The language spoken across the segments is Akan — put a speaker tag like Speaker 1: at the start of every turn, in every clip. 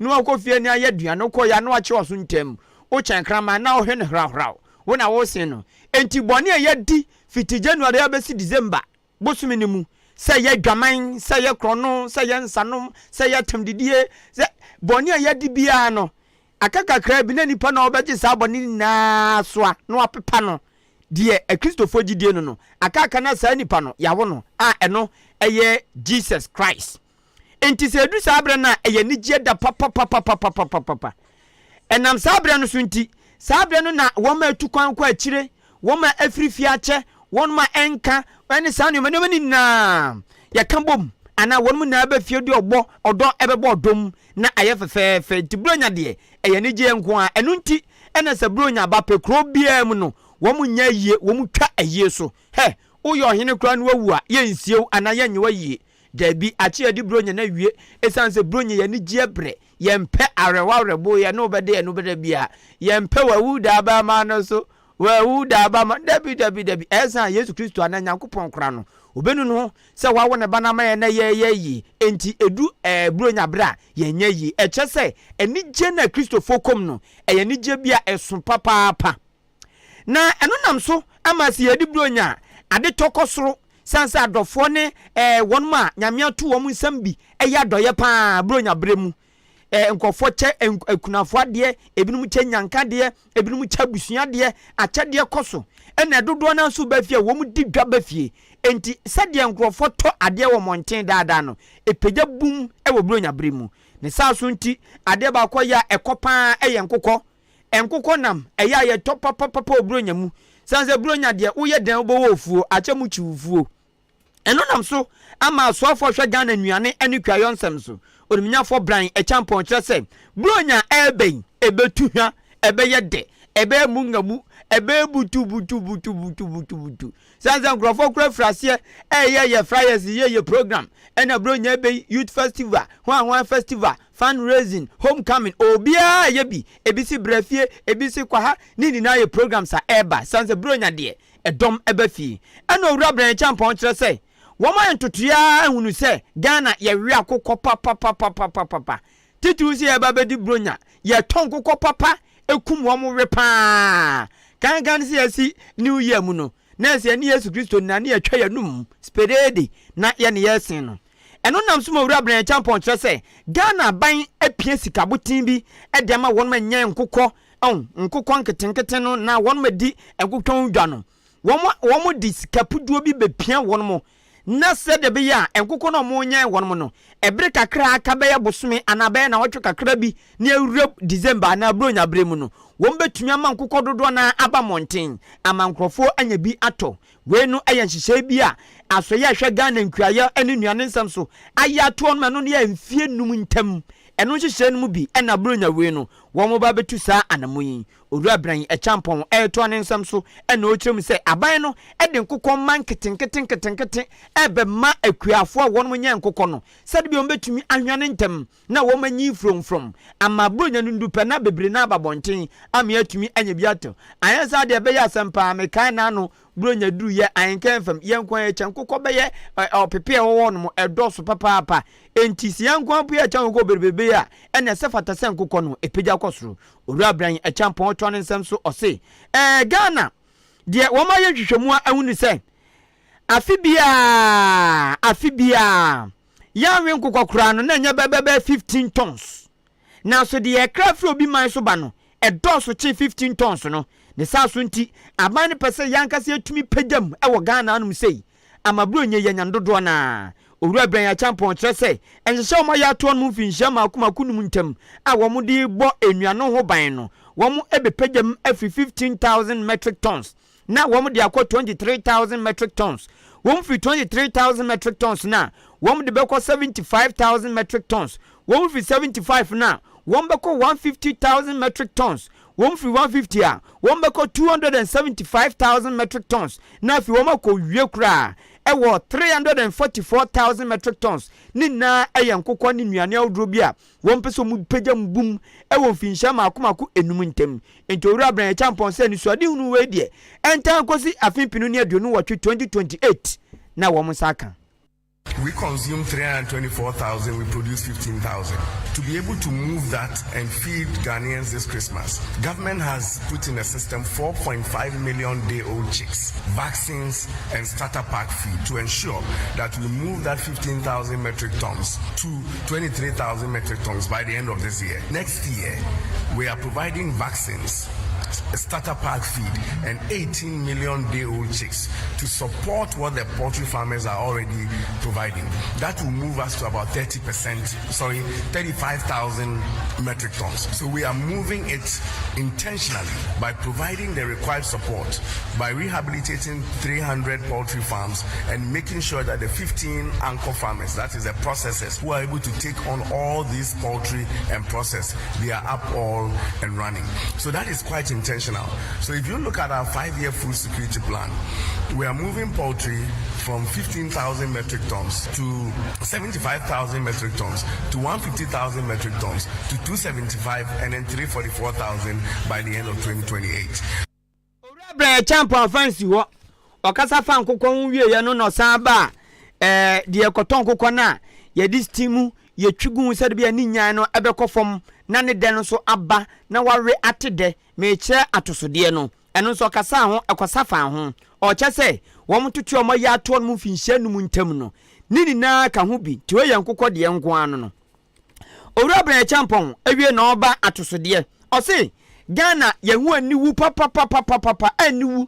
Speaker 1: na wakɔ fie ne ayɛ aduane, wokɔ yɛ a na wakye w'aso ntɛm, wokyɛn kraman na wohwɛ no hrawhraw, wo na wosen no. Enti bɔne a yɛadi fiti January abɛsi December bosome no mu, sɛ ɛyɛ adwaman, sɛ ɛyɛ korɔno, sɛ ɛyɛ nsanom, sɛ ɛyɛ atamdidie, sɛ bɔne a yɛadi biara no, aka kakraa bi na nipa no a ɔbɛgye saa bɔne no nyinaa soa na wapepa no, deɛ Akristofoɔ gyidie no no, aka aka na saa nipa no yɛawo no a ɛno ɛyɛ Jesus Christ. Enti sɛ ɛdu saa berɛ no a, ɛyɛ anigyeɛ da papapapapapapapa. Ɛnam saa berɛ no so nti, saa berɛ no na wɔn a atu kwan kɔ akyire, wɔn a afiri fie akyɛ, wɔn a ɛnka, ɛne saa nneɛma nneɛma no nyinaa, yɛka bom anaa wɔn nyinaa bɛ fie de ɔbɔ ɔdɔ ɛbɛbɔ ɔdɔ mu na ayɛ fɛfɛɛfɛ. Nti Buronya deɛ, ɛyɛ anigyeɛ nko ara. Ɛno nti ɛna sɛ Buronya ba pɛ, kuro biara mu no, wɔn nyɛ ayie, wɔn twa ayie so. Hɛ, woyɛ ɔhene koraa na wawu a, yɛnsie wo anaa yɛnnye wo ayie. Dabi, akye yɛde Buronya no awie. Ɛsiane sɛ Buronya yɛ anigyeɛ berɛ, yɛmpɛ awerɛhoɔ awerɛboɔ, yɛne wo bɛda yɛne wo bɛda biara. Yɛmpɛ wawu da abɛma no so, wawu da abɛma, dabi, dabi, dabi. Ɛyɛ sɛ Yesu Kristo anaa Nyankopɔn koraa no, ɔbɛnu ne ho sɛ wawo ne ba no ama yɛn na yɛyɛ yie. Enti ɛdu ɛɛ Buronya berɛ a, yɛnyɛ yie. Ɛkyerɛ sɛ anigyeɛ no a Kristofoɔ kɔm no, ɛyɛ anigyeɛ bi a ɛso papaapa. Na ɛno nam so ama sɛ yɛdi Buronya a, ade tɔ kɔ soro. Sane sɛ adɔfoɔ ne eh, wɔnom a Nyame ato wɔn nsam bi yɛ adɔeɛ paa Buronya berɛ mu. Eh, nkurɔfoɔ kyɛ akunafoɔ adeɛ, ebinom kyɛ nyanka deɛ, ebinom kyɛ abusua deɛ, akyɛdeɛ kɔ so. Ɛna dodoɔ no ara nso ba fie a wɔn di dwa ba fie. Enti sɛdeɛ nkurɔfoɔ tɔ adeɛ wɔ mmɔnten daadaa no, ɛpagya bum wɔ Buronya berɛ mu. Ne saa so nti, adeɛ baako a ɛyɛ a ɛkɔ paa yɛ nkokɔ. Nkokɔ nam, ɛyɛ a yɛtɔ papapapa wɔ Buronya mu. Sane sɛ Buronya deɛ, woyɛ dɛn wobɛwɔ ofuo, akyɛ mu kyi wo fuo. Ɛno nam so ama asoafoɔ a wɔhwɛ Ghana nnuane ne kuayɔ nsɛm so, Onimnyafoɔ Brian Acheampong kyerɛ sɛ, Buronya a ɛreba yi, ɛbɛtu hwa, ɛbɛyɛ dɛ, ɛbɛyɛ mungamu, ɛbɛyɛ butubutubutubutubutubutu. Sane sɛ nkurɔfoɔ koraa firi aseɛ ɛreyɛ yɛ flyers, yɛ yɛ program, ɛna Buronya ɛbɛ yi, youth festival, hwan hwan festival, fund raising, home coming, obiara yɛ bi, ebi si bra fie, ebi si kɔ ha, ne nyinaa yɛ programs a ɛreba. Sane sɛ Buronya deɛ, ɛdɔm ba fie. Ɛna Owura Bryan Acheampong kyerɛ sɛ, wɔn ayɛ ntotoeɛ ara ahunu sɛ Ghana yɛwe akokɔ papapapapapapa. Titiriw sɛ yɛreba abɛdi Buronya, yɛtɔ nkokɔ papa kum wɔn we pa ara. Kankan ne sɛ yɛasi New Year mu no, na ɛsɛ yɛne Yesu Kristo nna ne yɛtwa yɛn anum spedeede na yɛne yɛresen no. Ɛno nam so ma Owura Bryan Acheampong kyerɛ sɛ Ghana aban apia sika boten bi de ama wɔn a ɛnyɛ nkokɔ, ɔn, nkokɔ nketenkete no na wɔn a di nkokɔn dwa no. Wɔn, wɔn de sika puduo bi bɛpia wɔn mo na sɛdeɛ ɛbɛyɛ a nkokɔ no a wɔnyɛn wɔn no, ɛbere kakra a aka bɛyɛ bosome anaa bɛyɛ nnawɔtwe kakra bi na awura December anaa Buronya berɛ mu no, wɔn bɛtumi ama nkokɔ dodoɔ no ara aba mmɔnten ama nkorɔfoɔ anya bi atɔ. Wei no yɛ nhyehyɛe bi a Asoɛeɛ a ɛhwɛ Ghana nkuayɛ ne nnuane nsɛm so ayɛ ato hɔ nom, ɛno no yɛ mfeɛ num ntam. Ɛno nhyehyɛe no mu bi na Buronya wei no wɔn ba bɛtu saa anamon yi. Owura Brany Acheampong retoa ne nsɛm so na ɔrekyerɛ mu sɛ aban no de nkokɔ mma nketenkete nketenkete rebɛma akuafoɔ a wɔn nyɛ nkokɔ no sɛdeɛ wɔbɛtumi ahwane ntɛm na wɔanyin frɔmfrɔm ama Buronya no ndu pɛ na bebree no aba abɔnten ama yɛatumi anya bi atɔ. Anyɛ saa deɛ ɛbɛyɛ asɛm paa. Mekae n'ano Buronya duru yɛ ahenkɛn fam, yɛn nko ara yɛkyɛ nkokɔ bɛyɛ ɔpepe a ɛwɔ hɔ nom, ɛdɔɔso papaapa. Enti sɛ yɛn nko ara mpo yɛkyɛ nkokɔ bebrebe yi a, ɛnna ɛsɛ fata sɛ nkokɔ no ɛpagya kɔ soro. Owura Bryan Acheampong toa ne nsɛm so, ɔse, Ɛɛ Ghana deɛ wɔayɛ nhwehwɛmu a ahu ne sɛ afe biara, afe biara, Yɛanwe nkokɔ koraa no, na ɛnyɛ bɛbɛbɛyɛ 15 tons. Nanso deɛ yɛkra firi obi man so ba no, ɛdɔɔso kyen 15 tons no. Ne saa so nti, aban no pɛ sɛ yɛn ankasa yɛtumi pagya mu wɔ Ghana anom sei, ama Buronya yi anya no dodoɔ no ara. Owura Bryan Acheampong kyerɛ sɛ, nhyehyɛ a wɔayɛ atoɔ no mu mfinhyia mmaako mmaako num ntam a wɔde rebɔ nnuane ho ban no, wɔbɛpagya mu afiri 15,000 metric tons na wɔn de akɔ 23,000 metric tons. Wɔn firi 23,000 metric tons no a, wɔn de bɛkɔ 75,000 metric tons. Wɔn firi 75 no a, wɔn bɛkɔ 150,000 metric tons. Wɔn firi 150 a, wɔn bɛkɔ 275,000 metric tons. Na afei wɔn akɔ wie koraa ɛwɔ 344,000 metric tons. Ne nyinaa ɛyɛ nkokɔ ne nnuane ahodoɔ bi a Wɔmpɛ sɛ wɔpagya mu bum wɔ mfinhyia mmaako mmaako enum ntam. Enti Owura Bryan Acheampong sɛ anisoadehunu wei deɛ ɛntaa nkɔsi afe mpenu ne aduonu nwɔtwe, 2028, na wɔn nsa aka.
Speaker 2: We consume 324,000, we produce 15,000. To be able to move that and feed Ghanaians this Christmas, government has put in a system 4.5 million day-old chicks, vaccines and starter pack feed to ensure that we move that 15,000 metric tons to 23,000 metric tons by the end of this year. Next year, we are providing vaccines starter pack feed and 18 million day old chicks to support what the poultry farmers are already providing. That will move us to about 30%, sorry, 35,000 metric tons. So we are moving it intentionally by providing the required support, by rehabilitating 300 poultry farms and making sure that the 15 anchor farmers, that is the processors, who are able to take on all these poultry and process, they are up all and running. So that is quite intentional. So if you look at our 5-year food security plan, we are moving poultry from 15,000 metric tons to 75,000 metric tons to 150,000 metric tons to 275 and then 344,000 by the end of 2028.
Speaker 1: Owura Bryan Acheampong afa nsi hɔ. Ɔkasa fa nkokɔ ho wieɛ no na ɔsan ba a ɛɛ deɛ ɛkɔtɔ nkokɔ no a yɛde steam yɛtwi gu ho sɛde bi a ne nyan no ɛbɛkɔ fam na ne dɛ no nso aba na wawe ate dɛ mekyerɛ atosodeɛ no ɛno nso ɔkasa ho ɛkɔsa fa ho ɔkyɛ sɛ wɔn toto wɔn ayɛ atoɔ no mu mfinhyia num ntam no ne nyinaa ka ho bi nti wɔyɛ nkokɔ deɛ nko ano no. Owura Bryan Acheampong awie na ɔba atosodeɛ ɔse Ghana yɛho aniwu papapapapapa aniwu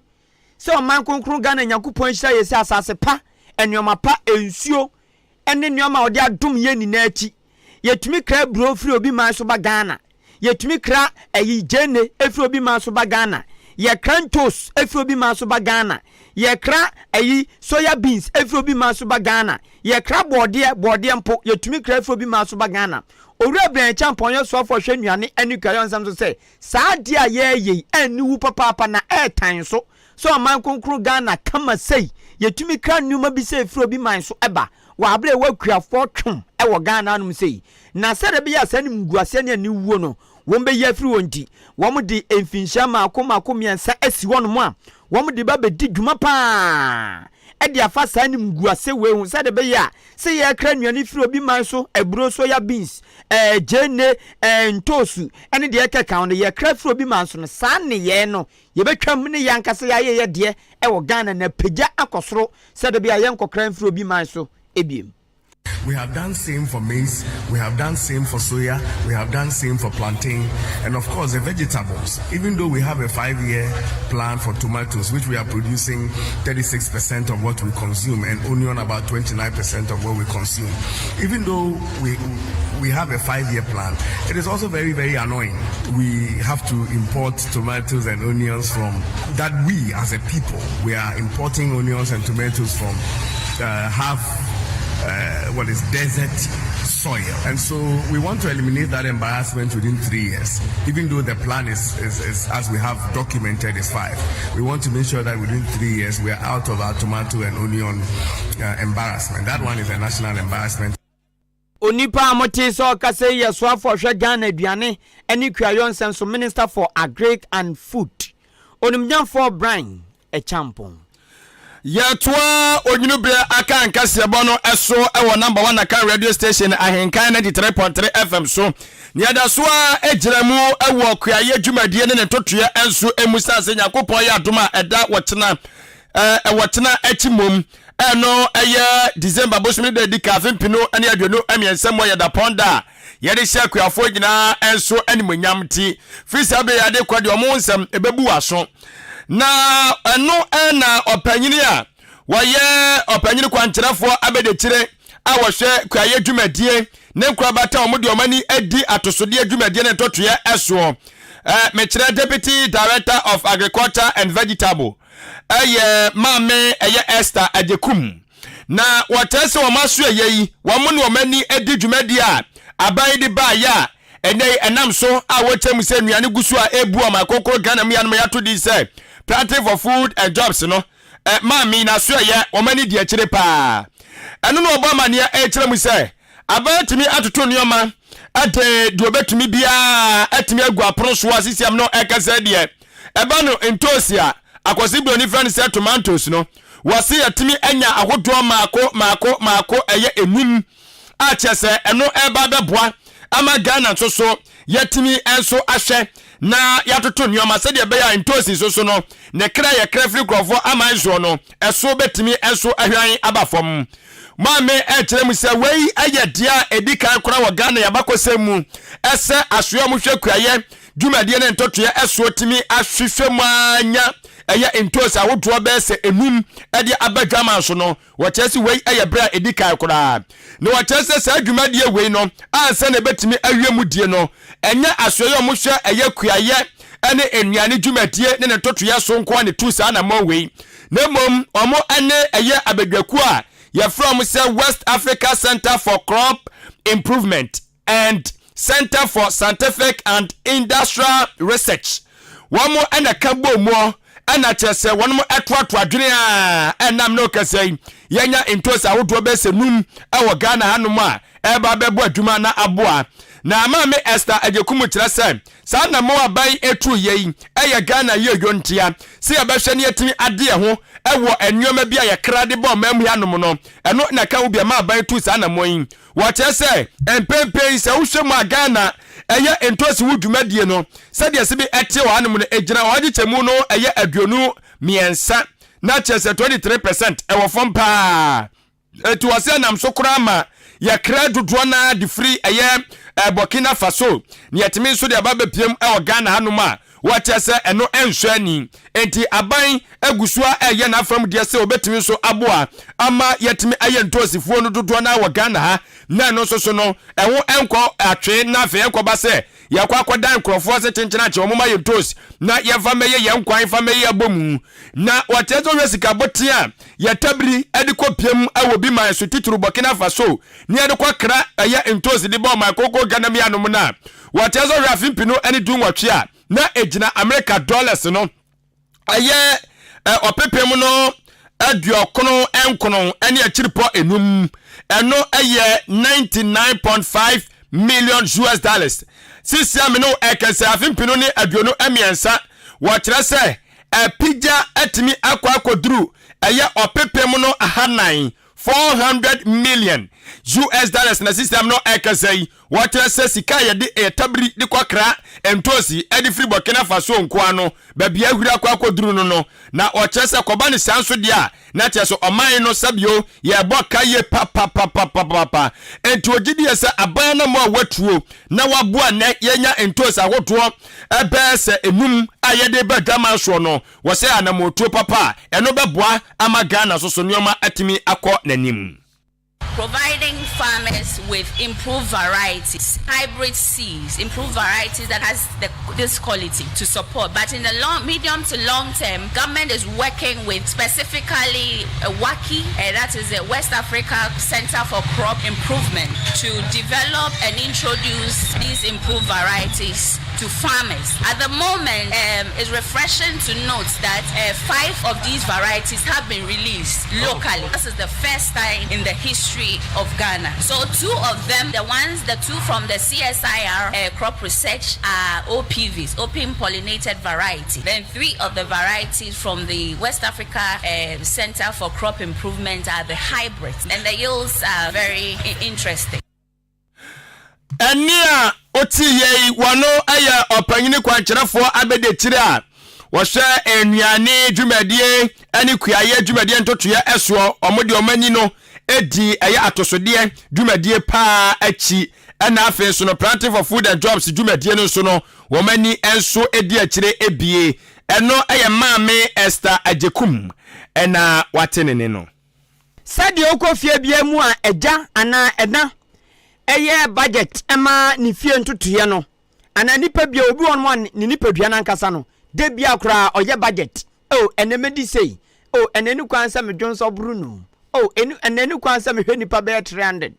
Speaker 1: sɛ ɔman kronkron Ghana Nyankopɔn ahyira yɛ sɛ asase pa nneɛma pa nsuo ne nneɛma a ɔde adom yɛn nyinaa akyi yɛtumi kra aburo firi obi man so ba Ghana yɛtumi kra ayi gyeene efiri obi man so ba Ghana yɛkra ntos efiri obi man so ba Ghana yɛkra ayi soya beans efiri obi man so ba Ghana yɛkra bɔɔdeɛ bɔɔdeɛ mpo yɛtumi kra efiri obi man so ba Ghana. Owura Bryan Acheampong yɛ soafoɔ hwɛ nnuane ne kuayɔ nsɛm so sɛ saa adeɛ a yɛreyɛ yi aniwu papaapa na ɛɛtan so sɛ ɔman kronkron Ghana kama sei yɛtumi kra nneɛma bi sɛ efiri obi man so ɛba wɔ abere a ɛwɔ akuafoɔ twom wɔ Ghana anom sei na sɛdeɛ ɛbɛyɛ a saa animguaseɛ ne aniwuo no wɔn bɛyi afiri hɔ nti wɔn de mfinhyia mmaako mmaako mmiɛnsa asi hɔnom a wɔn de ba bɛdi dwuma paa de afa saa animguase wei ho sɛdeɛ ɛbɛyɛ a sɛ yɛrekra nnuane firi obi man so aburo soya beans ɛɛ gyeene ɛɛ ntoosu ɛne deɛ ɛkeka ho no yɛkra firi obi man so no saa nneyɛɛ no yɛbɛtwam ne yɛn ankasa yɛayɛ yɛ deɛ ɛwɔ Ghana na apagya akɔ soro sɛdeɛ ɛbɛyɛ a yɛnkɔkra mfiri obi man so ebiem.
Speaker 2: We have done same for maize, we have done same for soya, we have done same for plantain, and of course the vegetables. Even though we have a 5-year plan for tomatoes, which we are producing 36% of what we consume, and onion about 29% of what we consume. Even though we have a 5-year plan, it is also very, very annoying. We have to import tomatoes and onions from that we as a people, we are importing onions and tomatoes from half what is desert soil. And so we want to eliminate that embarrassment within 3 years. Even though the plan is as we have documented, is 5. We want to make sure that within 3 years we are out of our tomato and onion embarrassment. That one is a national embarrassment.
Speaker 1: Onipa a mote sɛ ɔkasa yi yɛ soafo ɔhwɛ Ghana aduane ne kuayɔ nsɛm so, Minister for Agric and Food, Onimnyamfoɔ Bryan Acheampong.
Speaker 3: Yɛtoa onwunu berɛ aka nkaseɛbɔ no ɛso ɛwɔ number one Akan radio station, Ahenkan 93.3 FM so. Nea ɛda so a gyina mu ɛwɔ kuayɛ dwumadie ne ne ntotoeɛ nso emu sa sɛ Nyankopɔn yɛ adom a ɛda wɔkyena ɛwɔ kyena akyi mmom ɛno ɛyɛ December bosom ne da di ka afe 2023 mu yɛ dapɔn da a yɛde hyɛ akuafoɔ nyinaa nso animonyam ti firi saa bere yɛde kɔ deɛ ɔmo nsɛm ɛbɛbu w'aso na ɛno ɛna ɔpanyini a wɔyɛ ɔpanyini kwankyerɛfoɔ abɛdekyire a wɔhwɛ kuayɛ dwumadie ne nkorabata a wɔn de wɔn ani adi atosodeɛ dwumadie ne ntɔtoeɛ ɛsoɔ mekyerɛ Deputy Director of Agriculture and Vegetable, ɛyɛ Maame ɛyɛ Esther Agyekum, na wɔkyerɛ sɛ wɔn aso ɛyɛ yi wɔn ne wɔn ani adi dwumadie a aban de baayɛ a ɛnɛ yi ɛnam so a wɔkyɛ mu sɛ nnuane gu so a ebu ɔmo akokoro Ghana mu yanom yɛato di sɛ Planting for Food and Jobs no ɛ maame n'aso ɛyɛ wɔn ani di akyire paa. Ɛno na ɔbɔ amaneɛ ɛkyerɛ mu sɛ aban tumi atoto nneɛma ɛde deɛ ɔbɛtumi biara ɛtumi agu apono so a sisiam no ɛkasa deɛ ɛba no ntoosi a akwasi buroni frɛ no sɛ tomatoes no. Wɔse yɛatumi anya ahodoɔ mmaako mmaako mmaako ɛyɛ enum a kyerɛ sɛ ɛno ɛreba abɛboa ama Ghana nso so yɛatumi nso ahwɛ na yɛatoto nneɛma sɛdeɛ ɛbɛyɛ a ntoosi nso so no ne kra yɛkra firi nkurɔfoɔ aman soɔ no ɛso bɛtumi nso ahwan aba fam. Maame ɛkyerɛ mu sɛ wei ɛyɛ deɛ a ɛdi kan koraa wɔ Ghana yɛabakɔsɛm mu ɛsɛ asoɛ a wɔhwɛ kuayɛ dwumadie ne ntotoeɛ ɛsoɔ tumi ahwehwɛ mu anya ɛyɛ ntoosi ahodoɔ bɛyɛ sɛ enum ɛde aba dwaman so no. Wɔkyerɛ sɛ wei yɛ berɛ a ɛdi kan koraa. Na wɔkyerɛ sɛ saa dwumadie wei no ansa na ɛbɛtumi awie mu die no, ɛnyɛ asoɛeɛ a wɔhwɛ ɛyɛ kuayɛ ne nnuane dwumadie ne ne ntotoeɛ so nko ara na ɛtuu saa anammɔn wei, na mmom wɔn ne ɛyɛ abadwakuo a yɛfrɛ wɔn sɛ West Africa Centre for Crop Improvement and Centre for Scientific and Industrial Research wɔn na ɛka bɔɔ muɔ ɛna kyerɛ sɛ wɔn ɛtoatoa adwene a ɛnam ne ɔkasa yi yɛnya ntoos ahodoɔ bɛyɛ sɛ num ɛwɔ Ghana hanom a ɛreba abɛbɔ adwuma na aboa. Na Maame Esther Agyekum kyerɛ sɛ saa na mo aban etu yɛ yi ɛyɛ Ghana yieyɔ ntia sɛ yɛbɛhwɛ ne yɛtumi ade ɛho ɛwɔ nneɛma bi a yɛkra de bɔ ɔman mu hanom no ɛno na ɛka ho bi ɛma aban tu saa anammɔn yi. Wɔkyerɛ sɛ mpɛn pii sɛ wohwɛ mu a Ghana ɛyɛ ntoosi ho dwumadie no sɛdeɛ ɛsɛ bi ɛteɛ wɔ hanom no ɛgyina ɔha nkyekyɛmu no ɛyɛ 23 na kyerɛ sɛ 23% ɛwɔ fam paa. Ɛti wɔ sɛ ɛnam so koraa ma yɛkra dodoɔ no ara de firi ɛyɛ Burkina Faso na yɛtumi nso de aba bɛpiem ɛwɔ Ghana hanom a Wɔkyerɛ sɛ ɛno nsɔ ani. Enti aban gu so ara reyɛ n'afam deɛ sɛ wɔbɛtumi nso aboa ama yɛatumi ayɛ ntoosifoɔ no dodoɔ no ara wɔ Ghana ha na ɛno nso so no ɛho nkɔ atwee na afei ɛnkɔba sɛ yɛkɔ akɔdan nkurɔfoɔ ase kyenkyen akye wɔn ma yɛ ntoosi na yɛmfa mmɛyɛ yɛn nkwan mfa mmɛyɛ abɔmu. Na wɔkyerɛ sɛ wohwɛ sika boten a yɛtabiri de kɔ piam wɔ bi man so titiriw Burkina Faso ne yɛde kɔkra ɛyɛ ntoosi de ba ɔman kronkron Ghana mu anom no a Wɔkyerɛ sɛ ɔhwɛ afe mpenu ne dunwɔtwe a na egyina Amerika dɔlas no ɛyɛ ɔpepem no 99 ne akyiripɔ enum. Ɛno ɛyɛ 99.5 million US dollars. Sisi a me ne wo ɛkɛsɛ afe 2023 wɔkyerɛ sɛ ɛpigya atumi akɔ akɔduru ɛyɛ ɔpepem no 400, 400 million US dollars na system no ɛkasa yi. Wɔkyerɛ sɛ sika a yɛde yɛ tabiri de kɔkra ntoosi de firi Burkina Faso nkoa no, baabi a ahuri akɔ akɔduru no no. Na wɔkyerɛ sɛ kɔba no saa nso deɛ a, na kyerɛ sɛ ɔman no sɛbio yɛrebɔ ka yie papapapapapa. Enti wɔgye die sɛ aban anammɔn a wɔatuo na wɔaboa nnɛ yɛanya ntoosi ahodoɔ bɛyɛ sɛ enum a yɛde reba adwaman soɔ no, wɔsɛ anammɔntuo papa a ɛno bɛboa ama Ghana nso so nneɛma atumi akɔ n'anim.
Speaker 4: Providing farmers with improved varieties, hybrid seeds, improved varieties that has the, this quality to support. But in the long, medium to long term, government is working with specifically WACCI, that is the West Africa Center for Crop Improvement, to develop and introduce these improved varieties to farmers. At the moment, it's refreshing to note that five of these varieties have been released locally. This is the first time in the history of Ghana. So two of them, the ones, the two from the CSIR crop research are OPVs, open pollinated variety. Then three of the varieties from the West Africa Center for Crop Improvement are the hybrids. And the yields are very interesting.
Speaker 3: Ɛnne a woteeɛ yi, wɔno yɛ ɔpanyini kwankyerɛfoɔ abɛdiakyire a wɔhwɛ nnuane dwumadie ne kuayɛ dwumadie ntotoeɛ soɔ. Wɔn de wɔn ani no di ɛyɛ atosodeɛ dwumadie paa akyi. Ɛna afei nso no Planting for Food and Jobs dwumadie no nso no wɔn ani nso di akyire ebie. Ɛno yɛ Maame Esther Agyekum ɛna wate ne ne no.
Speaker 1: Sɛdeɛ wokɔ fie biara mu a agya anaa ɛna yɛ budget ma ne fie ntotoeɛ no, anaa nipa biara, obi wɔ hɔnom a ne nipadua no ankasa no, da biara koraa ɔyɛ budget. Oh, ɛnɛ mɛdi sei. Oh, ɛnɛ ɛni kwan sɛ medwonsɔ boro num. Oh, ɛni ɛnɛ ɛni kwan sɛ mehwɛ nipa bɛyɛ 300.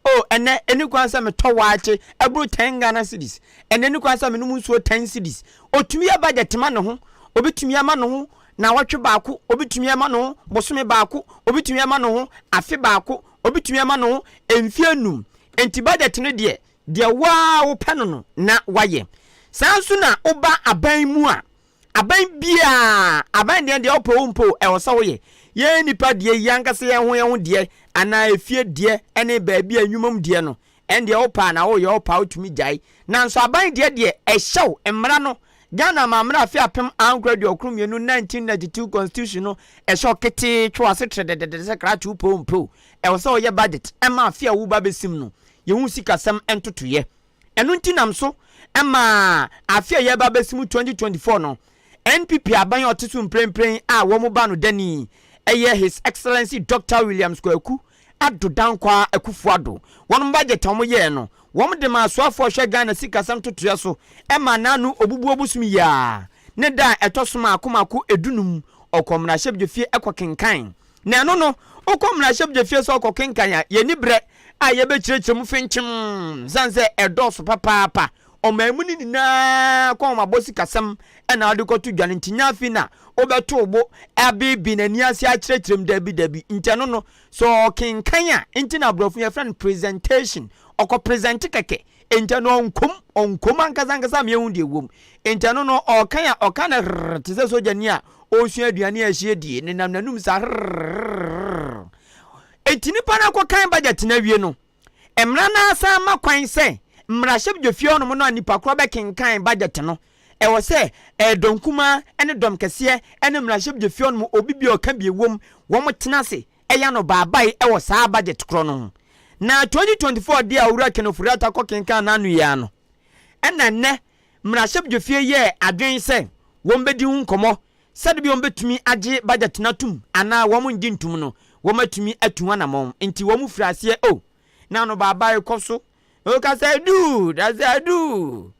Speaker 1: Oh, ɛnɛ ɛni kwan sɛ metɔ waakye ɛboro 10 Ghana cedis. Ɛnɛ ɛni kwan sɛ menom nsuo 10 cedis. Ɔtumi yɛ budget ma ne ho. Obɛtumi ama ne ho Naawɔtwe baako, obi tumi ma ne ho bosome baako, obi tumi ma ne ho afe baako, obi tumi ma ne ho mfeɛ num. Enti budget no deɛ, deɛ wo ara wopɛ no no na woayɛ. Saa nso na woba aban mu a, aban biara, aban deɛ deɛ wopɛ o wompɛ o, ɛwɔ sɛ woyɛ. Yɛn nnipa deɛ yi ankasa yɛn ho yɛn ho deɛ anaa efie deɛ ne baabi a nnwuma mu deɛ no, ɛndeɛ wopɛ a na woyɛ, wopɛ a wotumi gyae. Nanso aban deɛ deɛ, ɛhyɛ wo, mmara no, Ghana Amammerɛ Afe 1992, 1992 Constitution no, ɛhyɛ wo ketee, twe w'ase trɛdɛdɛdɛ sɛ krakye wopɛ o mpɛ o, ɛwɔ sɛ woyɛ budget ma afe a woreba abɛsim no, yɛhu sikasɛm ntotoeɛ. Ɛno nti nam so maa afe a yɛreba abɛsi mu 2024 no, NPP aban a ɔte so mprempren a wɔn ba no dani yɛ His Excellency Doctor Williams Kwaku Addo Dankwah Akuffo Addo. Wɔn budget a wɔyɛɛ no, wɔn de maa asoafoɔ a wɔhwɛ Ghana sikasɛm ntotoeɛ so ma n'ano obubuo bosom yi ara ne da a ɛtɔ so mmaako mmaako edunum ɔkɔ mmarahyɛbdwafie kɔ kenkan. Na ɛno no, wokɔ mmarahyɛbdwafie sɛ wokɔ kenkan a, yɛnni berɛ a yɛbɛkyerɛkyerɛ mu fenkyem sane sɛ ɛdɔɔso papaapa. Ɔman mu no nyinaa kɔnmabɔ sikasɛm na wode kɔto dwa no nti nyɛ afei na wobɛto wo bo abeebee n'ani ase akyerɛkyerɛ mu, dabi dabi. Nti ɛno no, sɛ ɔkenkan a, nti na aborɔfo yɛfrɛ no presentation, ɔkɔ present kɛkɛ, nti ɛno ɔnkɔ mu, ɔnkɔ mu ankasa ankasa ama yɛahu deɛ ɛwɔ mu. Nti ɛno no ɔkan a, ɔka no rrrr te sɛ sogyani a ɔresua aduane a ɛhyeɛ die, nenam n'anum saa rrrr. Nti nipa no akɔkan budget no awie no, Mmara no ara san ma kwan sɛ mmarahyɛbdwafie hɔnom no a nnipa korɔ bɛkenkan budget no, ɛwɔ sɛ ɛyɛ dɔm kumaa ne dɔm kɛseɛ ne mmarahyɛbdwafie hɔnom obi bi a ɔka bi wom, wɔn tena ase yɛ anobaabae wɔ saa budget korɔ no ho. Na 2024 deɛ a Owura Ken Ofori-Atta kɔ kenkan n'ano yi ara no, ɛna nnɛ mmarahyɛbdwafie yɛɛ adwene sɛ wɔn bɛdi ho nkɔmmɔ Sɛde bi wɔbɛtumi agye budget no atum anaa wɔn ngye ntum no, wɔn atumi atu ho anamɔn. Nti wɔn firi aseɛ oh, na anobaabae kɔ so. Oh, ka sɛ do, da sɛ do.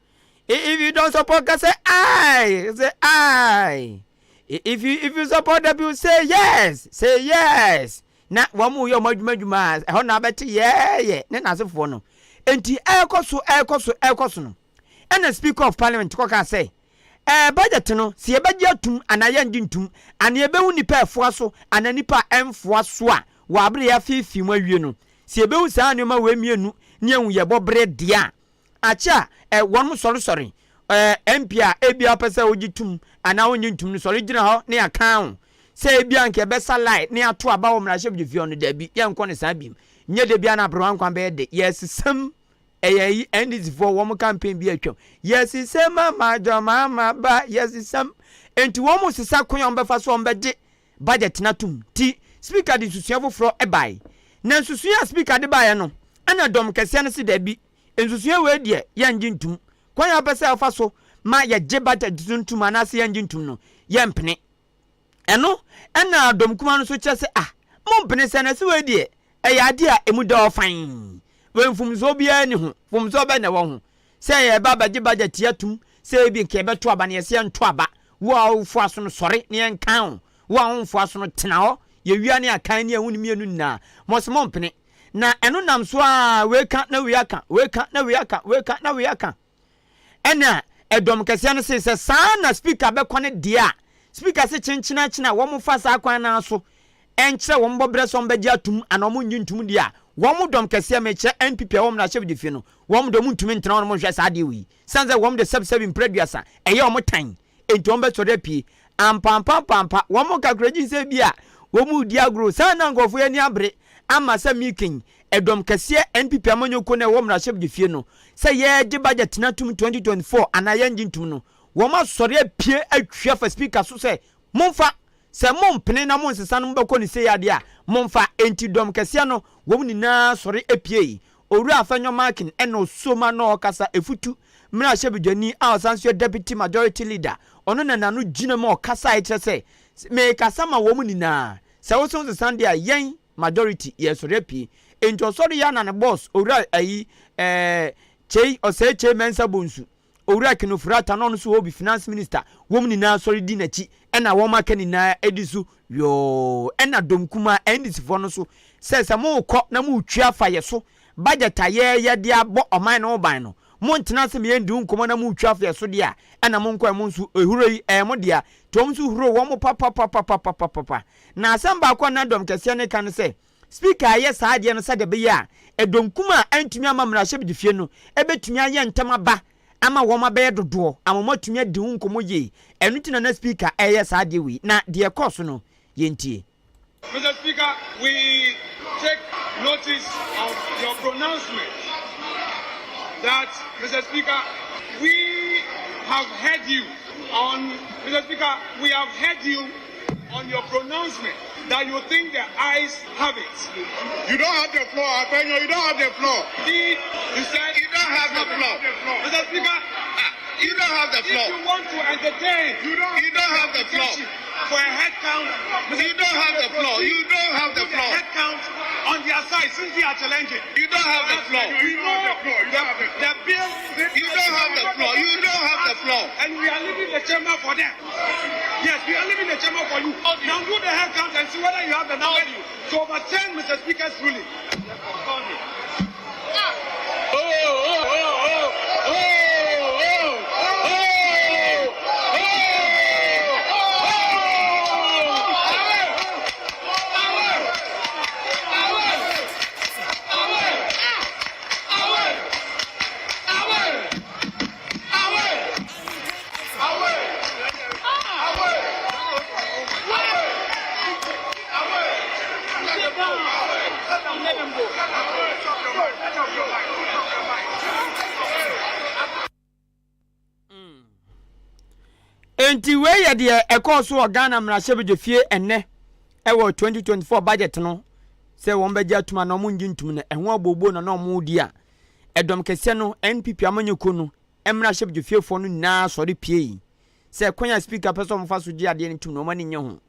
Speaker 1: If you don't support, ka sɛ aye, say aye. If you, if you support the bill, say yes, say yes. Na wɔn reyɛ wɔn adwuma adwuma a, ɛhɔ na abɛte yɛɛyɛ ne n'asefoɔ no. Nti ɛrekɔ so, ɛrekɔ so, ɛrekɔ so no, ɛna Speaker of Parliament kɔkaa sɛ, Ɛɛ, budget no, sɛ yɛbɛgye atum anaa yɛngye ntum, anaa yɛbɛhu nnipa a ɛfoa so anaa nnipa a ɛmfoa so a, wɔ abere a yɛafeefee mu awie no, sɛ yɛbɛhu saa nneɛma wei mmienu ne yɛahu yɛn bɔberɛ deɛ a, akyɛ a, ɛ, wɔnom sɔresɔre. Ɛ, MP a ebia wopɛ sɛ wogye tum anaa wonnye ntum no, sɔre gyina hɔ na yɛaka wo. Sɛ ebia anka yɛbɛsa line na yɛato aba wɔ mmarahyɛbadwafie hɔ no, dabi, yɛnkɔ no saa biom. Nyɛ da biara na aberewa nkwa bɛyɛ de. Yɛresesam. Ɛyɛ ayi NDC foɔ wɔn campaign bi atwam. Yɛsesam ama John ba yɛsesam. Enti wɔn sesa kwan a wɔn bɛfa so wɔn bɛgye budget no atum. Ti speaker de nsusua foforɔ bae. Na nsusua a speaker de baeɛ no ɛna dɔm kɛseɛ no se dabi nsusua wei deɛ yɛngye ntum. Kwan a wopɛ sɛ wofa so ma yɛgye budget no ntum anaasɛ yɛngye ntum no yɛmpene. Ɛno na dɔm kumaa no nso kyerɛ sɛ, Ah, mompene sɛ na sɛ wei deɛ, ɛyɛ adeɛ a emu da hɔ fann. Wei mfomsoɔ biara nni ho. Mfomsoɔ bɛn na ɛwɔ ho? Sɛ yɛreba abɛgye budget yi atom, sɛ ebi nka yɛbɛto aba na yɛse yɛnto aba. Wo a wofoa so no, sɔre na yɛnkan wo. Wo a womfoa so no, tena hɔ. Yɛwia ne akan ne yɛhu no mmienu nyinaa. Mose mompene. Na ɛno nam so ara, wei ka na wei aka, wei ka na wei aka, wei ka na wei aka. Ɛna ɛdɔm kɛseɛ no see sɛ saa na speaker bɛkɔ no deɛ a, speaker se kyenkyenakyena a wɔn fa saa kwan no ara so nkyerɛ wɔn bɔberɛ sɛ wɔn bɛgye atum anaa wɔn nnye ntum deɛ a, wɔn dɔm kɛseɛ, mekyerɛ NPP a ɛwɔ mmarahyɛbadwafie no, wɔn deɛ wɔn ntumi ntena hɔ nom nhwɛ saa adeɛ wei. Sane sɛ wɔn de sɛbsɛbe mprɛ aduasa ɛyɛ wɔn tan, enti wɔn bɛsɔre apue. Ampaampampaampa, wɔn kakra gye sɛ bi a wɔn redi agorɔ. Saa na nkurɔfoɔ yi ani abere ama sɛ meeking ɛdɔm kɛseɛ NPP amanyɔkuo no a ɛwɔ mmarahyɛbadwafie no sɛ yɛregye budget no atum 2024 anaa yɛngye ntum no, wɔn asɔre apue atwi afa speaker so sɛ momfa, sɛ mompene na monsesa no mobɛkɔ no sei adeɛ a, momfa. Enti dɔm kɛseɛ no wɔn nyinaa sɔre apuei. Owura Afenyo Markin na ɔsoo mu ano ɔkasa efutu mmarahyɛbadwani a ɔsan nso yɛ Deputy Majority Leader, ɔno na n'ano gyina mu a ɔkasae kyerɛ sɛ, Merekasa ma wɔn nyinaa, sɛ wo se wosesa deɛ a, yɛn, majority, yɛresɔre apue. Enti ɔsɔre yɛ a na ne boss, Owura ayi, eh, Kyei, Osei Kyei Mensah Bonsu, Owura Ken Ofori-Atta na ɔno nso hɔ bi, Finance Minister, wɔn nyinaa sɔre di n'akyi ɛna wɔn aka nyinaa di so yɔɔ. Ɛna dɔm kumaa, NDC foɔ no nso, sɛ sɛ morekɔ na moretwi afa yɛ so, budget a yɛreyɛ de abɔ ɔman no ho ban no, montena ase ma yɛndi ho nkɔmmɔ na moretwi afa yɛ so deɛ a, ɛna monkɔ ɛ, mo nso, ehuro yi, ɛyɛ mo dea. Nti wɔn nso huroo wɔn papapapapapapa. Na asɛm baako a na dɔm kɛseɛ no reka ne sɛ, Speaker ayɛ saa adeɛ no sɛdeɛ ɛbɛyɛ a ɛdɔm a antumi amma mmarahyɛbedwafie no bɛtumi ayɛ ntɛm aba ama wɔn abɛyɛ dodoɔ ama wɔn atumi adi ho nkɔmmɔ yie. Ɛno nti na na Speaker reyɛ saa adeɛ wei. Na deɛ ɛkɔɔ so no, yɛntie.
Speaker 5: Mr. Speaker, we take notice of your pronouncement that, Mr. Speaker, we have heard you on, Mr. Speaker, we have heard you on your pronouncement that you think the eyes have it.
Speaker 6: You don't have the floor, Afenyo. You don't have the floor.
Speaker 5: Indeed, you said
Speaker 6: you don't have the floor.
Speaker 5: Mr. Speaker,
Speaker 6: you don't have the floor.
Speaker 5: If you want to entertain,
Speaker 6: you don't, you don't have the floor.
Speaker 5: For a head count,
Speaker 6: Mr. You don't have the floor. You don't have the floor.
Speaker 5: Head count on their side since they are challenging.
Speaker 6: You don't have the floor.
Speaker 5: We know the, the bill.
Speaker 6: You don't have the floor. You don't have the floor.
Speaker 5: And we are leaving the chamber for them. Yes, we are leaving the chamber for you. Now do the head count and see whether you have the number to overturn Mr. Speaker's ruling.
Speaker 6: Oh, oh, oh, oh, oh, oh,
Speaker 1: Enti wei yɛ deɛ ɛkɔɔ so wɔ Ghana mmarahyɛbadwafie ɛnnɛ ɛwɔ 2024 budget no sɛ wɔn bɛgye atum anaa wɔn ngye ntum no ɛho abooboo na na wɔn redi a ɛdɔm kɛseɛ no NPP amanyɔkuo no mmarahyɛbadwafiefoɔ no nyinaa sɔre piei sɛ kwan a speaker pɛ sɛ wɔfa so gye adeɛ no tum no wɔn ani nye ho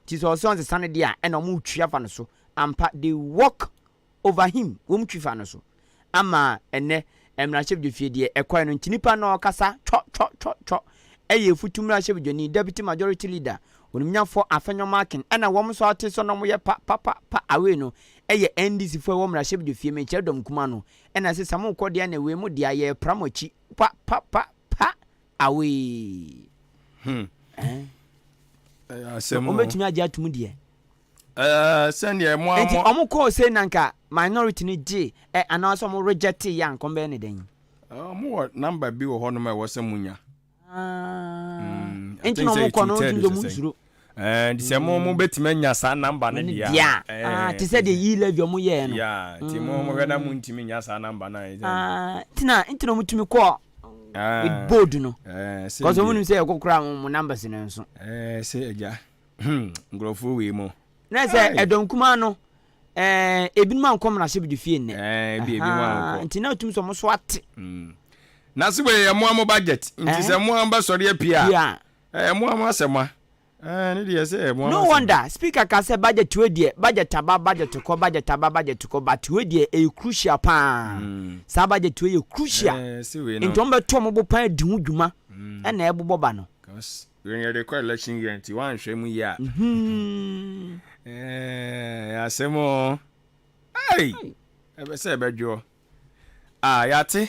Speaker 1: nti sɛ ɔsɛ ɔnsesa no deɛ a ɛna wɔn retwi afa no so ampa they walk over him wɔn twi fa no so ama ɛnɛ mmarahyɛbadwafie deɛ ɛkɔɛ no nti nipa na ɔkasa twɔ twɔ twɔ twɔ ɛyɛ efutu mmarahyɛbadwani deputy majority leader onimnyafoɔ Afenyo Markin ɛna wɔn nso ate sɛ na wɔyɛ pa pa pa pa away no ɛyɛ NDC foɔ ɛwɔ mmarahyɛbadwafie mekyerɛ dɔm kuma no ɛna sɛ sɛ mo kɔ deɛ na wei mo deɛ yɛ pra mo akyi pa pa pa pa away.
Speaker 3: Hmm.
Speaker 1: Eh?
Speaker 3: Asɛm
Speaker 1: wɔn bɛtumi agye atum deɛ.
Speaker 3: Ɛɛ sɛdeɛ mo
Speaker 1: a mo. Nti wɔn kɔɔ sei na nka minority no gye ɛ anaasɛ wɔn reject yɛ anka wɔn bɛyɛ ne dɛn.
Speaker 3: Wɔn wɔ number bi wɔ hɔnom a ɛwɔ sɛ mo nya.
Speaker 1: Ah, nti na wɔn kɔ no wɔn tumi wɔn nsuro.
Speaker 3: Ɛɛ nti sɛ mo mo bɛtumi anya saa number no deɛ.
Speaker 1: Deɛ a te sɛ deɛ yi levy wɔn yɛɛ no.
Speaker 3: Yeah nti mo mo hwɛ na mo ntumi nya saa number no a.
Speaker 1: Ah nti na nti na wɔn tumi kɔɔ with bold no.
Speaker 3: Ɛɛ
Speaker 1: Kɔsɛ wɔn nim sɛ ɛkɔ koraa wɔn numbers no nso.
Speaker 3: Ɛɛ sɛ agya. Hmm, nkurɔfoɔ wei mo.
Speaker 1: Na sɛ ɛdɔm kumaa no, ɛɛ ebinom ankɔ mmarahyɛbadwa fie nnɛ.
Speaker 3: Ɛɛ ebi ebinom ankɔ.
Speaker 1: Nti na otum sɛ ɔmo so ate.
Speaker 3: Hmm. Na se wei yɛ mo mo budget. Nti sɛ mo bɛ sɔre apue a. Ɛɛ mo mo asɛm a. Ɛɛ ne deɛ sɛ ɛyɛ mo
Speaker 1: No wonder speaker ka sɛ budget wei deɛ budget aba budget kɔ budget aba budget kɔ but wei deɛ ɛyɛ crucial paa.
Speaker 3: Hmm.
Speaker 1: Saa budget wei yɛ crucial.
Speaker 3: Ɛɛ se wei no.
Speaker 1: Nti wɔn bɛto wɔn bo paa di ho dwuma ɛna ɛbobɔ ba no.
Speaker 3: Cause Wei yɛde kɔ election year nti woanhwɛ mu yie a. Ɛɛ asɛm o. Ei! Ɛbɛ sɛ ɛbɛdwoɔ. Ah, yɛate.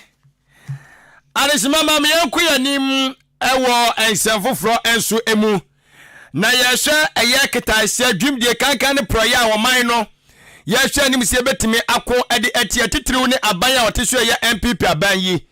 Speaker 3: Adesima ma me yɛnkɔ yɛn anim ɛwɔ nsɛm foforɔ nso mu. Na yɛhwɛ ɛyɛ ketaeseɛ dwumdie kankan ne porɔeɛ a ɔman no yɛhwɛ anim sɛ yɛbɛtumi ako de atia titiriw ne aban a ɔte so ɛyɛ NPP aban yi.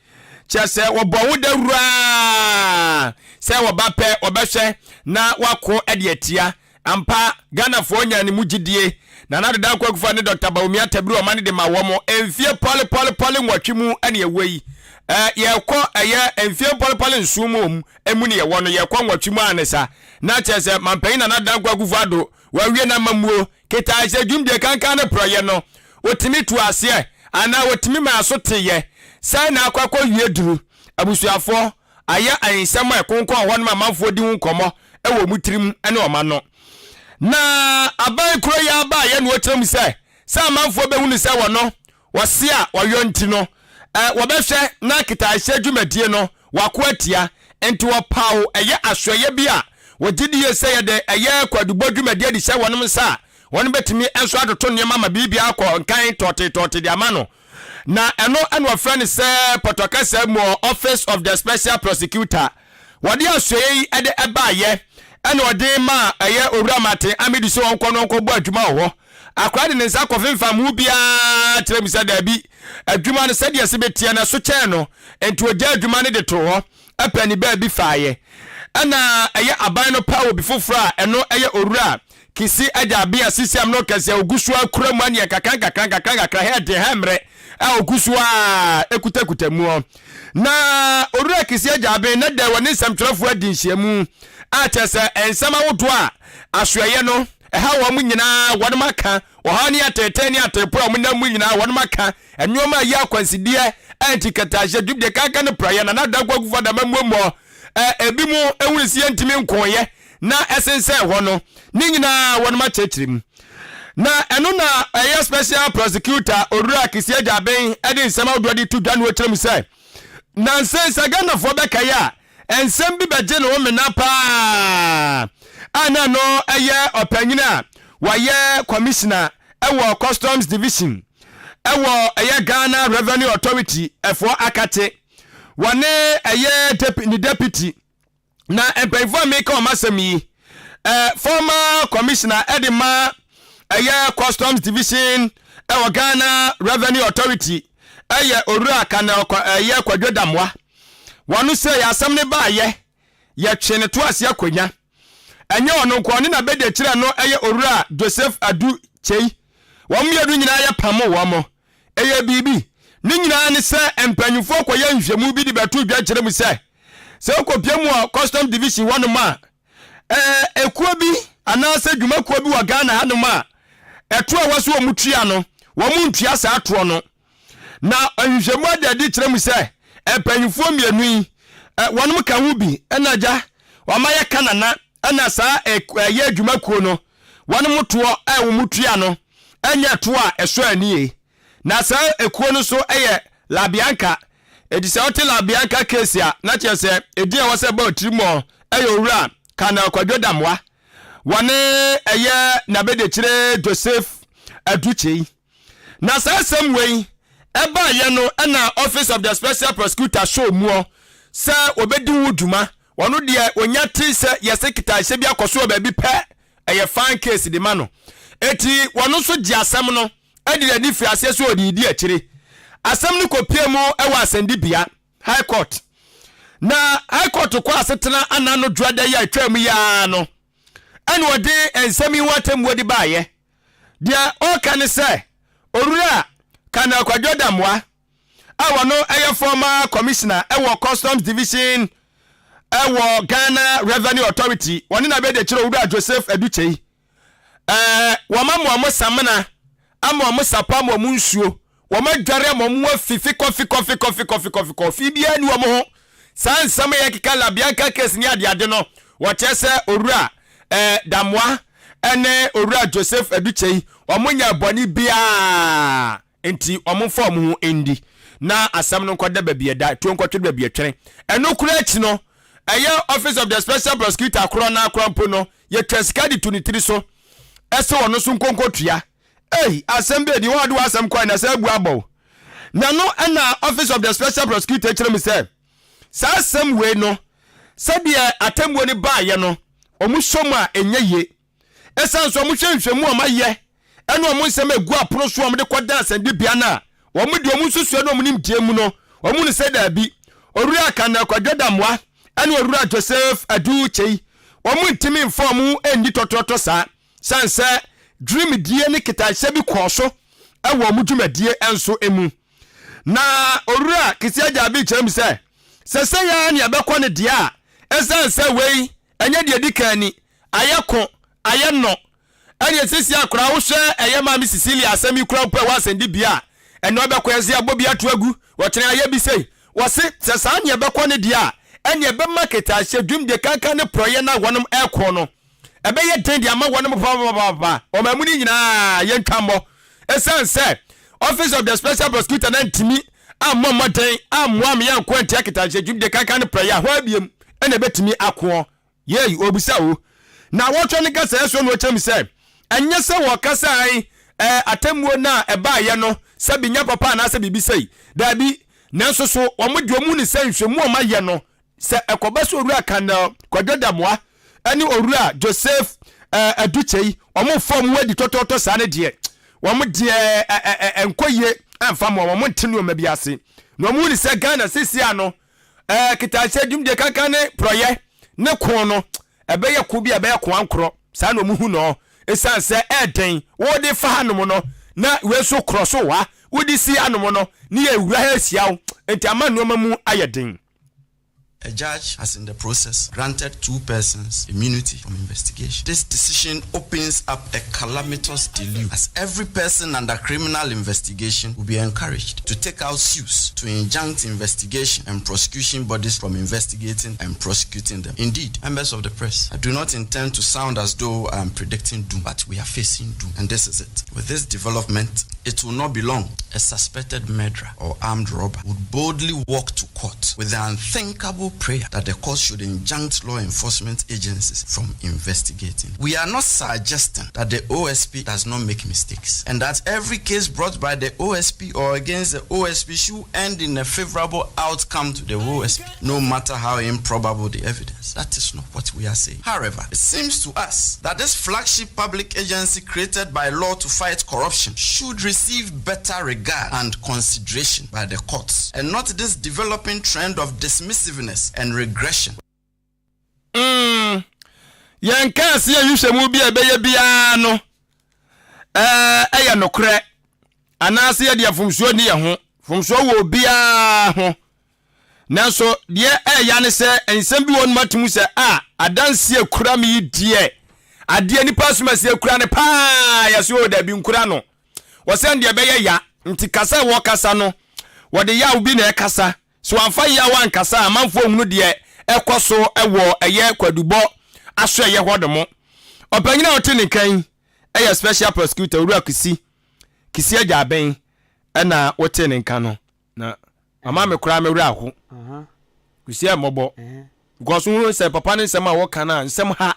Speaker 3: Kyerɛ sɛ wɔbɔ ho dawuro ara sɛ wɔba pɛ wɔbɛhwɛ na wɔako de atia. Ampa, Ghanafoɔ nyaa ne mu gyidie. Nana Addo Dankwa Akufo-Addo ne Dɔkta Bawumia tabiri ɔman no de ma wɔn. Mfie pɔlepɔlepɔle nwɔtwe mu na yɛwɔ yi. Yɛrekɔ ɛyɛ mfie mpɔlepɔle nson mu mu ne yɛwɔ no, yɛrekɔ nwɔtwe mu ara ne sa. Na kyerɛ sɛ Mampanyin Nana Addo Dankwa Akufo-Addo wawie n'amammuo. Ketaase dwumdie kankan ne porɔeɛ no, wɔtumi tuu aseɛ anaa wɔtumi maa so teeɛ. Sɛn na akɔ akɔwie duru? Abusuafoɔ, ayɛ nsɛm a ɛkonkɔn hɔ nom amanfoɔ di ho nkɔmmɔ wɔ wɔn tirim ne wɔn ano. Na aban koro yi ara baeɛ na wɔkyerɛ mu sɛ, sɛ amanfoɔ bɛhunu sɛ wɔno Wɔse a wɔyɔ nti no, wɔbɛhwɛ na ketaehyɛ dwumadie no wɔako atia. Nti wɔpaw ɛyɛ asoɛeɛ bi a wɔgye die sɛ yɛde ɛyɛ kwadubɔ dwumadie de hyɛ wɔnom nsa a, wɔnom bɛtumi nso atoto nneɛma ma biribiara akɔ nkan tɔɔtee tɔɔtee de ama no. Na ɛno na wɔfrɛ no sɛ pɔtɔ kasa mu Office of the Special Prosecutor. Wɔde asoɛeɛ yi de baeɛ ɛna ɔde maa ɛyɛ Owura Martin Amidu sɛ ɔnkɔ na ɔnkɔbɔ adwuma wɔ hɔ. Akwadaa de ne nsa kɔfemfam ho biara kyerɛ mu sɛ daabi, adwuma no sɛdeɛ ɛsɛ bɛteɛ no ɛso kyɛn no, enti ɔgyaa adwuma no de too hɔ pɛ ne baabi faeɛ. Ɛna ɛyɛ aban no paw obi foforɔ a ɛno ɛyɛ Owura. Kissi Agyabea sisiam no kɛseɛ ogu so ara kura mu aneɛ nkakra nkakra nkakra nkakra hɛ den hɛ mmerɛ a ogu so ara ekutakuta muɔ. Na Owura Kissi Agyabea na dɛ wɔne nsɛmtwerɛfoɔ adi nhyiamu a kyerɛ sɛ nsɛm ahodoɔ a asoɛeɛ no ɛha wɔn nyinaa wɔnom aka, ɔhaw ne ateetee ne ateepo a wɔnam mu nyinaa wɔnom aka, nnoɔma a ɛyɛ akwansideɛ a nti kɛtɛahyɛ dwumdie kanka ne praeɛ Nana Dankwa Akufo Adama mmuamuɔ ɛ ebi mu ehunu sɛ yɛntumi nkoeɛ na ɛsensɛn hɔ no ne nyinaa wɔnom akyerɛkyerɛ mu. Na ɛno na ɛyɛ Special Prosecutor Owura Kissi Agyabeng de nsɛm ahodoɔ de to dwa na ɔkyerɛ mu sɛ nansa yi sɛ Ghanafoɔ bɛkae a nsɛm bi bɛgye ne ho mena paa a na ɛno ɛyɛ ɔpanyin a wɔyɛ Commissioner ɛwɔ Customs Division ɛwɔ ɛyɛ Ghana Revenue Authority ɛfoɔ akate wɔne ɛyɛ ne deputy. Na mpanyinfoɔ a meka wɔn asɛm yi, eh, former commissioner ɛde ma ɛyɛ customs division ɛwɔ Ghana Revenue Authority ɛyɛ Owura Colonel ɛyɛ Kwadwo Damoah. Wɔn sɛ yɛ asɛm no baayɛ yɛtwe ne to ase akonnwa. Ɛnyɛ ɔno nko, ɔne n'abadiakyire no ɛyɛ Owura Joseph Adu Kyei. Wɔn mmienu nyinaa yɛpamo wɔn. Ɛyɛ biribi. Ne nyinaa ne sɛ mpanyimfoɔ kɔyɛ nhwehwɛmu bi de bɛto dwa kyerɛ mu sɛ, sɛ wokɔpia mu wɔ Custom Division hɔnom a, ɛɛ ekuo bi anaasɛ dwumakuo bi wɔ Ghana hanom a, ɛtoɔ a ɛwɔ sɛ wɔn tua no, wɔn ntua saa toɔ no. Na nhwehwɛmu ada adi kyerɛ mu sɛ mpanyimfoɔ mmienu yi, wɔnom ka ho bi na agya wɔn ayɛ Kanana na saa ɛyɛ adwumakuo no wɔnom toɔ a wɔn tua no nyɛ toɔ a ɛsɔ ani. Na saa ekuo no nso yɛ Labianca. Enti sɛ wote Labianca case a, na kyerɛ sɛ edin a ɛwɔ sɛ ɛbɔ tiri mu ɛyɛ Owura Colonel Kwadwo Damoah. Wɔne ɛyɛ n'abadiakyire Joseph Adu Kyei. Na saa asɛm wei ɛbaeɛ no ɛna Office of the Special Prosecutor sɔɔ muɔ sɛ wɔbɛdi ho dwuma. Ɔno deɛ ɔnya te sɛ yɛse ketahyɛ bi akɔ so wɔ baabi pɛ, ɛyɛ fine case de ma no. Enti wɔno nso gye asɛm no de n'ani firi aseɛ sɛ ɔde redi akyire. Asɛm no kɔpue mu wɔ asɛnnibea, High Court. Na High Court kɔ asetena ana no dwoada yi a ɛtwaa mu yi ara no, ɛna ɔde nsɛm yi ho atemmuo de baeɛ. Deɛ ɔreka ne sɛ, Owura Colonel Kwadwo Damoah a ɔno yɛ former commissioner wɔ Customs Division wɔ Ghana Revenue Authority, wɔne na bɛdi akyire Owura Joseph Adu Kyei. Ɛɛ wɔama wɔn samena, ama wɔn sapɔ, ama wɔn nsuo, wɔn adware ama wɔn ho afi fikɔ fikɔ fikɔ fikɔ fikɔ fikɔ fi biara ni wɔn ho. Saa nsɛm a yɛkeka Labianca case ne adeade no, wɔkyerɛ sɛ Owura ɛɛ Damoah ne Owura Joseph Adu Kyei, wɔn nyɛ bɔne biara. Enti wɔmfa wɔn ho ndi, na asɛm no nkɔda baabi ɛda, tuo nkɔtwere baabi ɛtwene. Ɛno koraa akyi no, ɛyɛ Office of the Special Prosecutor korɔ no ara koraa mpo no, yɛtwa sika de to ne tiri so sɛ ɔno nso nkonkotua. Ei, asɛm bɛɛ ni, wɔn a wɔde w'asɛm kɔe na sɛ abu abɔ wo. Na ɛno na Office of the Special Prosecutor kyerɛ mu sɛ, saa asɛm wei no, sɛdeɛ atemmuo no baeɛ no, wɔsɔ mu a ɛnyɛ yie. Esiane sɛ wɔhwɛ nhwehwɛmu a wɔayɛ ne wɔn nsɛm a egu apono so a wɔde kɔda asɛnnibea no a, wɔde wɔn nsusuiɛ ne wɔn nimdeɛ mu no, wɔhu no sɛ daabi. Owura Colonel Kwadwo Damoah ne Owura Joseph Adu Kyei, wɔntumi mfa wɔn ho nni tɔtorɔtɔ saa, sane sɛ dwurimdie ne ketahyɛ bi kɔɔ so wɔ wɔn dwumadie nso mu. Na Owura Kissi Agyabee kyerɛ mu sɛ, sɛ sɛi ara na yɛbɛkɔ no deɛ a, esiane sɛ wei ɛnyɛ deɛ ɛdi kan ni, Ayɛ ko, ayɛ nnɔ. Ɛneɛ sesie a koraa wohwɛ ɛyɛ maame Cecilia asɛm yi koraa mpo ɛwɔ asɛndibea a, ɛnɛ ɔbɛkɔ yɛse yɛabɔ bi ato agu, ɔkyena yɛayɛ bi sei. Wɔse sɛ saa neɛ ɛbɛkɔ no deɛ a, ɛneɛ ɛbɛma ketahyɛ, dwumdie kankan ne porɔeɛ no a wɔnom ɛko no, ɛbɛyɛ den de ama wɔnom papapapapa. Ɔman mu no nyinaa yɛntwa mmɔ. Ɛsiane sɛ Office of the Special Prosecutor no antumi ammɔ mmɔden ammoa me yɛanko antia ketahyɛ, dwumdie kankan ne porɔeɛ a, hwan biom na ɛbɛtumi akoɔ? Yei, ɔrebisa o. Na wɔtwerɛ no nkasɛɛ soɔ na ɔkyerɛ mu sɛ, ɛnyɛ sɛ wɔkasa ae, ɛɛ, atemmuo no a ɛbaeɛ no sɛ benya papa anaasɛ biribi sei. Daabi. Nanso so wɔn deɛ wɔhu no sɛ nhwɛmu a wɔayɛ no, sɛ ɛkɔba sɛ Owura Colonel Kwadwo Damoah ne Owura Joseph ɛɛ, Adu Kyei, wɔn fa wɔn ho adi tɔtɔɔtɔ saa no deɛ, wɔn deɛ ɛ, ɛ, ɛ, ɛnkɔ yie ɛmfa mmoa wɔn, wɔnte nneɛma bi ase. Na wɔhu no sɛ Ghana seesei ano, Ɛɛ ketahyɛ dwumdie kankan ne porɔyɛ ne ko no, ɛbɛyɛ ko bi a ɛbɛyɛ ko ankorɔ. Saa na wɔn hu no. Ɛsiane sɛ ɛɛden wode fa hanom no na wei nso korɔ so wɔ ha, wode si hanom no ne yɛwura ha ahyia wo, nti ama nneɛma mu ayɛ den.
Speaker 7: A judge has in the process granted two persons immunity from investigation. This decision opens up a calamitous deluge as every person under criminal investigation will be encouraged to take out suits to injunct investigation and prosecution bodies from investigating and prosecuting them. Indeed, members of the press, I do not intend to sound as though I am predicting doom, but we are facing doom, and this is it. With this development, it will not be long. A suspected murderer or armed robber would boldly walk to court with the unthinkable prayer that the court should injunct law enforcement agencies from investigating. We are not suggesting that the OSP does not make mistakes and that every case brought by the OSP or against the OSP should end in a favorable outcome to the OSP, no matter how improbable the evidence. That is not what we are saying. However, it seems to us that this flagship public agency created by law to fight corruption should receive better regard and consideration by the courts and not this developing trend of dismissiveness and regression.
Speaker 3: Yɛn kaa se nhwehwɛmu bi a ɛbɛyɛ biara no ɛyɛ nokorɛ anaasɛ yɛde mfomsoɔ ni yɛn ho. Mfomsoɔ wɔ obiara ho, nanso deɛ ɛyɛ ne sɛ nsɛm bi wɔ no matum sɛ a adanseɛ kura me yi deɛ, adeɛ nipa asomasi kura ne paa, yɛsɛ o dabi nkura no wɔsɛn deɛ ɛbɛyɛ ya. Nti kasa a wɔkasa no, wɔde yaw bi na ɛkasa so. Wɔamfa yaw ankasa, amanfoɔ hunu deɛ ɛkɔ so ɛwɔ ɛyɛ kwadubɔ aso ɛyɛ hɔ nom. Ɔpanyin a ɔte ne nkan ɛyɛ Special Prosecutor Owura Kisi Kisi Agya Abɛn, ɛna wote ne nka no na mama me koraa me werɛ aho. Kusi ɛ mmɔbɔ because wohu sɛ papa ne nsɛm a wɔka no a, nsɛm ha,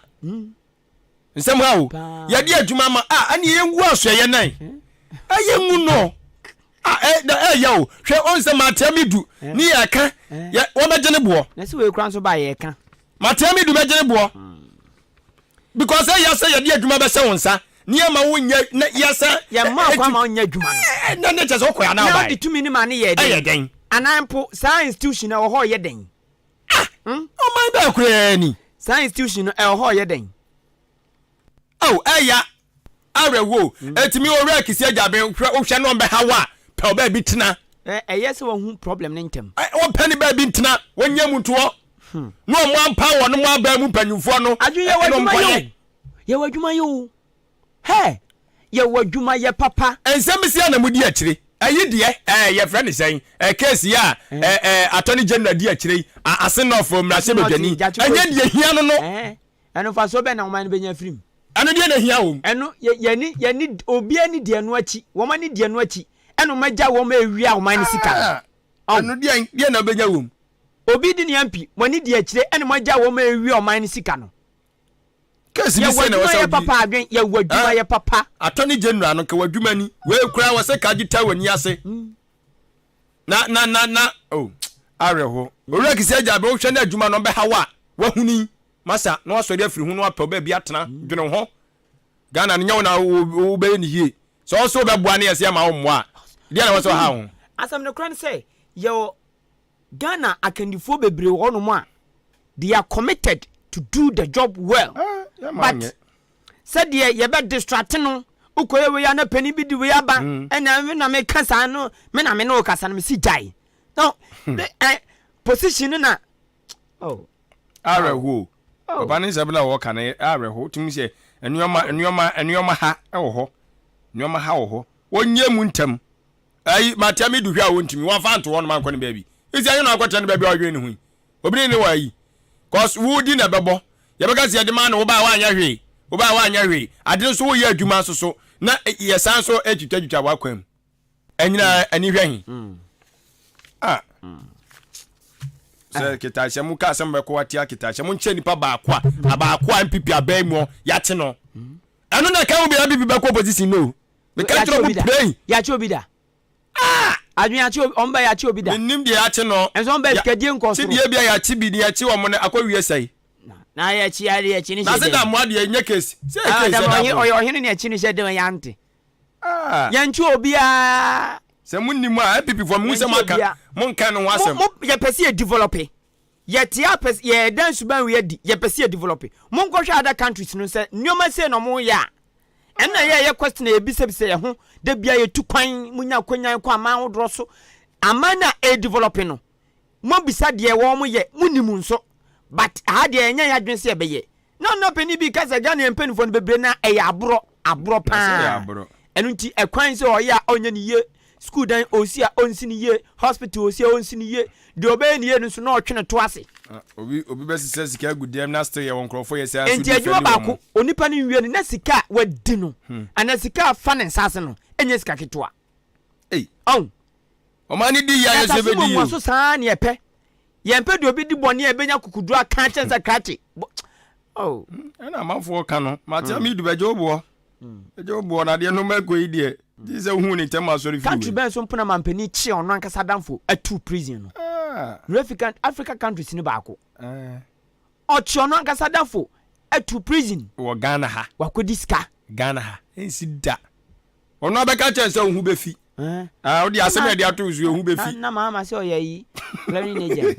Speaker 3: nsɛm ha o. Yɛde adwuma ma a ɛne yɛngu aso ɛyɛ nan ɛyɛ ngu no a ɛyɛ o. Hwɛ, ɔn sɛ matea mi du ne yɛka yɛ wɔbɛgye ne boɔ.
Speaker 1: Na sɛ wei kora nso ba yɛka.
Speaker 3: Matea mi du bɛgye ne boɔ because ɛyɛ sɛ yɛde adwuma bɛhyɛ wo nsa nneɛma wo nyɛ na yɛsɛ.
Speaker 1: Yɛma kwan ma wonyɛ adwuma
Speaker 3: no. Na ne kyɛ sɛ wokɔ anaa?
Speaker 1: Na wode tumi no ma ne yɛ
Speaker 3: ɛyɛ dɛn?
Speaker 1: Anaa mpo saa institution no ɛwɔ hɔ yɛ dɛn?
Speaker 3: Ah, ɔman bɛɛ koraa ni.
Speaker 1: Saa institution no ɛwɔ hɔ yɛ dɛn?
Speaker 3: Oh, ɛya awerɛho. Ɛtumi owura Kisi Agya bɛn hwɛ, wohwɛ no ɔmbɛha wo a, pɛ wo baabi tena.
Speaker 1: Ɛyɛ sɛ wahu problem ne ntɛm.
Speaker 3: Wɔpɛ ne baabi ntena, wɔnyɛ mu ntoɔ na ɔmo ampa wɔ no mo abaa mu mpanyimfoɔ no.
Speaker 1: Adwene yɛwɔ adwuma yɛ o, yɛwɔ adwuma yɛ o, hɛ, yɛwɔ adwuma yɛ papa.
Speaker 3: Nsɛm si a na modi akyire. Ɛyi deɛ yɛfrɛ ne sɛn, case yi a Attorney General di akyire yi, Ase North mmarahyɛbadwani, ɛnyɛ deɛ hia no no.
Speaker 1: Ɛno mfasoɔ bɛn na ɔman no bɛnya afiri mu?
Speaker 3: Ɛno deɛ na hia wɔ mu.
Speaker 1: Ɛno yɛni yɛni obi ani deɛ no akyi, wɔn ani deɛ no akyi, ɛna wɔn agya wɔn ewia ɔman no sika
Speaker 3: no. Ɛno deɛ na bɛnya wɔ mu?
Speaker 1: Obi di ne MP, wɔn ani di akyire, ɛna wɔn agya wɔn ewia ɔman no sika no.
Speaker 3: Case bi
Speaker 1: yɛwɔ
Speaker 3: sɛ na
Speaker 1: adwuma
Speaker 3: wɔsɛ
Speaker 1: yɛ papa, adwen yɛwɔ adwuma yɛ papa.
Speaker 3: Attorney General no nka w'adwuma ni wei koraa wɔ sɛ kagye ta w'ani ase na oh, awerɛho. Owura Kisi Agya bɛ wohwɛ no adwuma no ɔbɛha wo a wahuni masa na wasɔre afiri ho na wapɛ baabi atena. Dwene ho, Ghana no nyɛ wo na wobɛyɛ ne yie. Sɛ ɔso wobɛboa ne yɛsɛ yɛma wo mmoa a, deɛ na wɔ sɛ ɔha wo ho.
Speaker 1: Asɛm no korɛ ne sɛ yɛwɔ Ghana akandifoɔ bebree wɔ hɔnom a they are committed to do the job well, but sɛdeɛ yɛbɛ distract no, wokɔyɛ wei a na panin bi de wei aba. Ɛna me na meka saa no, me na me ne wo kasa no, mesi gyae no. Position no na oh.
Speaker 3: Awerɛho papa ne nsɛm na wɔka no awerɛho. Tumi sɛ nneɛma ha wɔ hɔ, nneɛma ha wɔ hɔ, wɔnyɛ mu ntɛm. Ayi matea mi du hwɛ a, wɔntumi wɔmfa nto hɔ nom ankɔ ne baabi ɛsi ayɛ no akɔtena ne baabi a ɔdwene ne ho yi, obi ne ne wɔ ayi cause wodi na ɛbɛbɔ yɛbɛka sɛ yɛde maa no, wobaa woanyɛ hwee, wobaa woanyɛ hwee, ade nso woyɛ adwuma nso so na yɛsan so atwitwatwitwa w'akwan mu ɛnyina ani hwɛ he ah sɛ ketahyɛ mu ka asɛm bɛkɔ atia ketahyɛ mu nkyɛn nipa baako a abaako a NPP abɛn mu yɛakye no, ɛno na ɛka ho bi. NPP bɛkɔ opposition no, meka kyerɛ mo pray.
Speaker 1: Yɛakye obi da? Adwene yɛakye obi, ɔmo ba yɛakye obi da?
Speaker 3: Menim deɛ yɛakye no.
Speaker 1: Ɛnso ɔmo ba sikadie nkɔ soro.
Speaker 3: Deɛ bia yɛakye bi ne yɛakye wɔn no akɔ wie sɛe.
Speaker 1: Na yɛakye ade yɛakye ne hyɛ
Speaker 3: dɛm. Na sɛ damoa deɛ nyɛ case sɛ yɛ case sɛ damoa.
Speaker 1: Ɔyɛ ɔhene ne akyi ne hyɛ dɛm yɛante. Yɛnkye obiara.
Speaker 3: Sɛ mo nim a, NPP foɔ mo sɛ mo aka mo nka no ho asɛm.
Speaker 1: Mo yɛpɛ sɛ yɛ develop, yɛte apɛ yɛda nsuban wei adi, yɛpɛ sɛ yɛ develop. Monkɔhwɛ other countries no sɛ nneɛma sei na ɔmo yɛ a. Ɛna yɛ yɛ question a yɛbisabisa yɛ ho da bia yɛtu kwan mu nya akwanyan kɔ aman ahodoɔ so. Aman no a ɛredevelop no, moabisa deɛ wɔn yɛ, monim nso. But aha deɛ yɛnyɛ yɛn adwene sɛ yɛbɛyɛ. Na ɔno panin bi ka sɛ Ghana yɛn mpanimfoɔ no bebree na ɛyɛ aborɔ, aborɔ paa. Ɛno nti ɛkwan sɛ ɔyɛ a ɔnyɛ ne yie, sukuu dan ɔsi a ɔnsi ne yie, hospital ɔsi a ɔnsi ne yie, deɛ ɔbɛyɛ ne yie no nso na ɔtwe ne to ase.
Speaker 3: Obi obi bɛsesa sika agu dɛm na still yɛwɔ nkurɔfoɔ yɛ saa nso
Speaker 1: Enti
Speaker 3: di
Speaker 1: adwuma
Speaker 3: fɛli wɔn.
Speaker 1: baako onipa no nwie no na sika a wadi no anaa sika a afa ne nsa ase no ɛnyɛ sika ketewa.
Speaker 3: Ei.
Speaker 1: Ɔn.
Speaker 3: Ɔman no di yie a yɛn nso
Speaker 1: Asase
Speaker 3: yɛbɛdi yie
Speaker 1: muamua
Speaker 3: o.
Speaker 1: so saa na yɛpɛ. Yɛmpɛ deɛ obi di bɔne a ɛbɛnya kukuduro aka akyerɛ no sɛ krakye. Bɔ oh.
Speaker 3: Ɛna amanfoɔ ka no. Mate Amidu bɛgye wo boɔ. Bɛgye wo boɔ na adeɛ no mɛkɔ yi deɛ. Gye sɛ wohuu ne ntɛm asɔre firi
Speaker 1: Country
Speaker 3: wei.
Speaker 1: bɛn so mpo na mampanin kye ɔno ankasa adamfo atuu prison no?
Speaker 3: Ah.
Speaker 1: African Africa countries no baako.
Speaker 3: Eh.
Speaker 1: Ɔkye ɔno ankasa adamfo atuu prison.
Speaker 3: Wɔ Ghana ha.
Speaker 1: Wakɔdi sika.
Speaker 3: Ghana ha. Ɛnsi da. Ɔno abɛka kyerɛ sɛ wo ho bɛfi.
Speaker 1: Eh.
Speaker 3: Ah, wode asɛm yɛde ato wo so wo ho bɛfi.
Speaker 1: Na maama sɛ ɔyɛ yi clearing agent.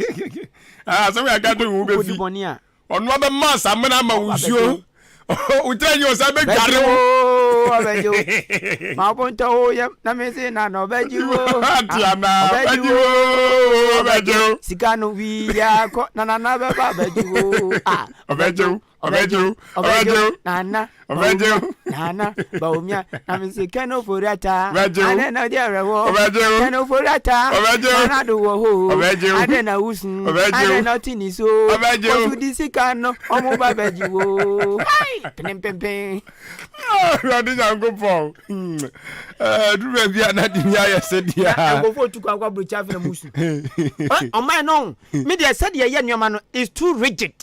Speaker 3: Ah, asɛm yɛde ato wo ho bɛfi.
Speaker 1: Wokɔdi bɔne a.
Speaker 3: Ɔno abɛma asamena ama wo nsuo. Wo tiri nyɛ ɔsan bɛdware wo.
Speaker 1: Ɔbɛgye wo. Ma wo ntɔ wo yam na me se na na ɔbɛgye wo.
Speaker 3: Ati ana ɔbɛgye wo. Ɔbɛgye wo.
Speaker 1: Sika no wi ya kɔ na nana bɛba ɔbɛgye wo. Ah,
Speaker 3: ɔbɛgye wo. Ɔbɛgye wo. Ɔbɛgye wo.
Speaker 1: Nana.
Speaker 3: Ɔbɛgye wo.
Speaker 1: Nana Bawumia na me se Ken Ofori-Atta.
Speaker 3: Ɔbɛgye wo.
Speaker 1: Adɛn na ɔdi awerɛhoɔ.
Speaker 3: Ɔbɛgye wo.
Speaker 1: Ken Ofori-Atta.
Speaker 3: Ɔbɛgye wo.
Speaker 1: Nana do wɔ hɔ.
Speaker 3: Ɔbɛgye wo.
Speaker 1: Adɛn na wusu.
Speaker 3: Ɔbɛgye wo.
Speaker 1: Adɛn na ɔte ne so.
Speaker 3: Ɔbɛgye wo.
Speaker 1: Osu di sika no ɔmo ba bɛgye wo. Hai penempempen.
Speaker 3: Awurade Nyankopɔn. Ɛduru baabi a na de mi ayɛ sɛ deɛ.
Speaker 1: Na nkurɔfoɔ tu kwan kɔ aburokyi afei na mo su. Ɔman no me deɛ sɛdeɛ ɛyɛ nneɛma no is too rigid.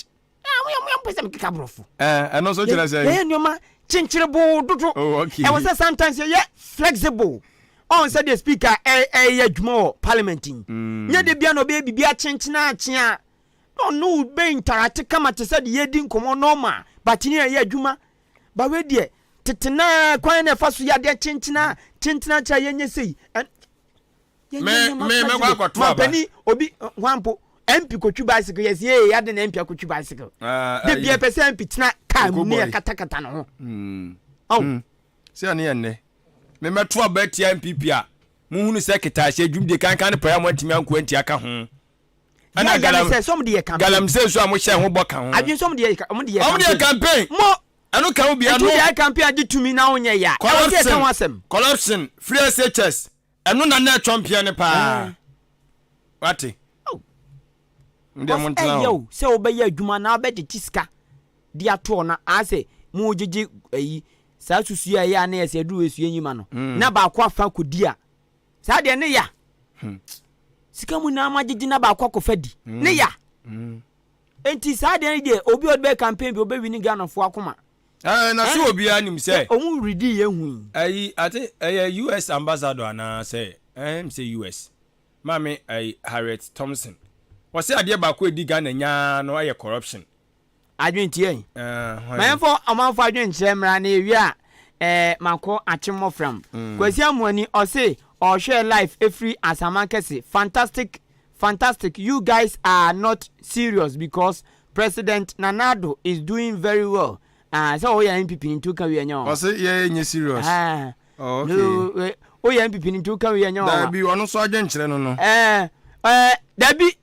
Speaker 1: Ah, mo yɛ sɛ mekeka borɔfo.
Speaker 3: Ɛno nso kyerɛ sɛ.
Speaker 1: Yɛyɛ nneɛma kyenkyereboo dodo.
Speaker 3: Oh, okay.
Speaker 1: Ɛwɔ sɛ sometimes yɛyɛ flexible. Ɔn sɛ deɛ speaker ɛyɛ adwuma wɔ parliament yi. Mm. Nyɛ de bia na ɔbɛyɛ biribi akyenkyena akyea. Na ɔno wo bɛ interact kama te sɛ deɛ yɛdi nkɔmmɔ normal. But ne yɛyɛ adwuma. Ba wei deɛ tete naa kwan na ɛfa so yɛ adeɛ kyenkyena kyenkyena kyerɛ yɛnyɛ sei.
Speaker 3: Me me mɛkɔ akɔto aba.
Speaker 1: Mampanin obi hwan mpo MP kotwi bicycle yɛsi ee yade na MP akotwi bicycle.
Speaker 3: Ah,
Speaker 1: De bia pɛ sɛ MP tena kaa mu ne yɛkatakata ne ho.
Speaker 3: Hmm.
Speaker 1: Oh.
Speaker 3: Hmm. Sɛ ɛne yɛ nnɛ. Me mɛto aba atia NPP a muhunu sɛ ketaase adwumdie kankan ne pɛɛ a moantumi anko antia ka ho.
Speaker 1: Ɛna galam sɛ sɔm de yɛ campaign.
Speaker 3: Galamsey nso a mohyɛ ho bɔ ka ho.
Speaker 1: Adwene sɔm de yɛ ɔmo de yɛ
Speaker 3: campaign. Ɔmo de yɛ campaign.
Speaker 1: Mo
Speaker 3: ɛno ka ho bi ɛno.
Speaker 1: Nti de yɛ campaign agye tumi na wonyɛ ya. Ɛwɔ sɛ yɛka ho asɛm.
Speaker 3: Corruption free SHS Ɛno na na ɛtɔ mpeɛ no paa. Wate? Ndeɛ mo ntena
Speaker 1: hɔ. Ɛyɛ o sɛ wobɛyɛ adwuma na wobɛgyegye sika de ato hɔ na asɛ mo gyegye ayi saa susu a ɛyɛ a na yɛ sɛ aduru esua nyima no mm. na baako afa kɔdi a saa deɛ ne ya hmm. sika mu na magyegye na baako akɔfa di hmm. ne ya hmm. nti saa deɛ no deɛ obi a ɔde bɛyɛ campaign bi ɔbɛwi ne Ghanafoɔ akoma
Speaker 3: Ɛɛ na sɛ obiara nim sɛ.
Speaker 1: Ɔmo redi yɛn hu yi.
Speaker 3: Ɛyi ate ɛyɛ US ambassador anaa sɛ ɛm sɛ US maame ɛyi Harriet Thompson wɔsɛ adeɛ baako edi Ghana nyaa no ɛyɛ corruption.
Speaker 1: Adwene tie yi. Ma yɛmfa ɔmanfo adwenkyerɛ mmra na yɛwie a eh, makɔ akye mmɔfram. Mm. Kwasi Amoani ɔse ɔhwɛ life ɛfiri Asaman kɛse. Fantastic, fantastic, you guys are not serious because President Nana Addo is doing very well. Ah, sɛ ɔyɛ NPP ni nti woka wie ɛnyɛ wɔn.
Speaker 3: Ɔse yɛ nyɛ serious.
Speaker 1: Ah.
Speaker 3: Oh, okay.
Speaker 1: Woyɛ NPP ni nti woka wie ɛnyɛ wɔn.
Speaker 3: Dabi, ɔno nso adwenkyerɛ no no.
Speaker 1: Eh, eh, dabi.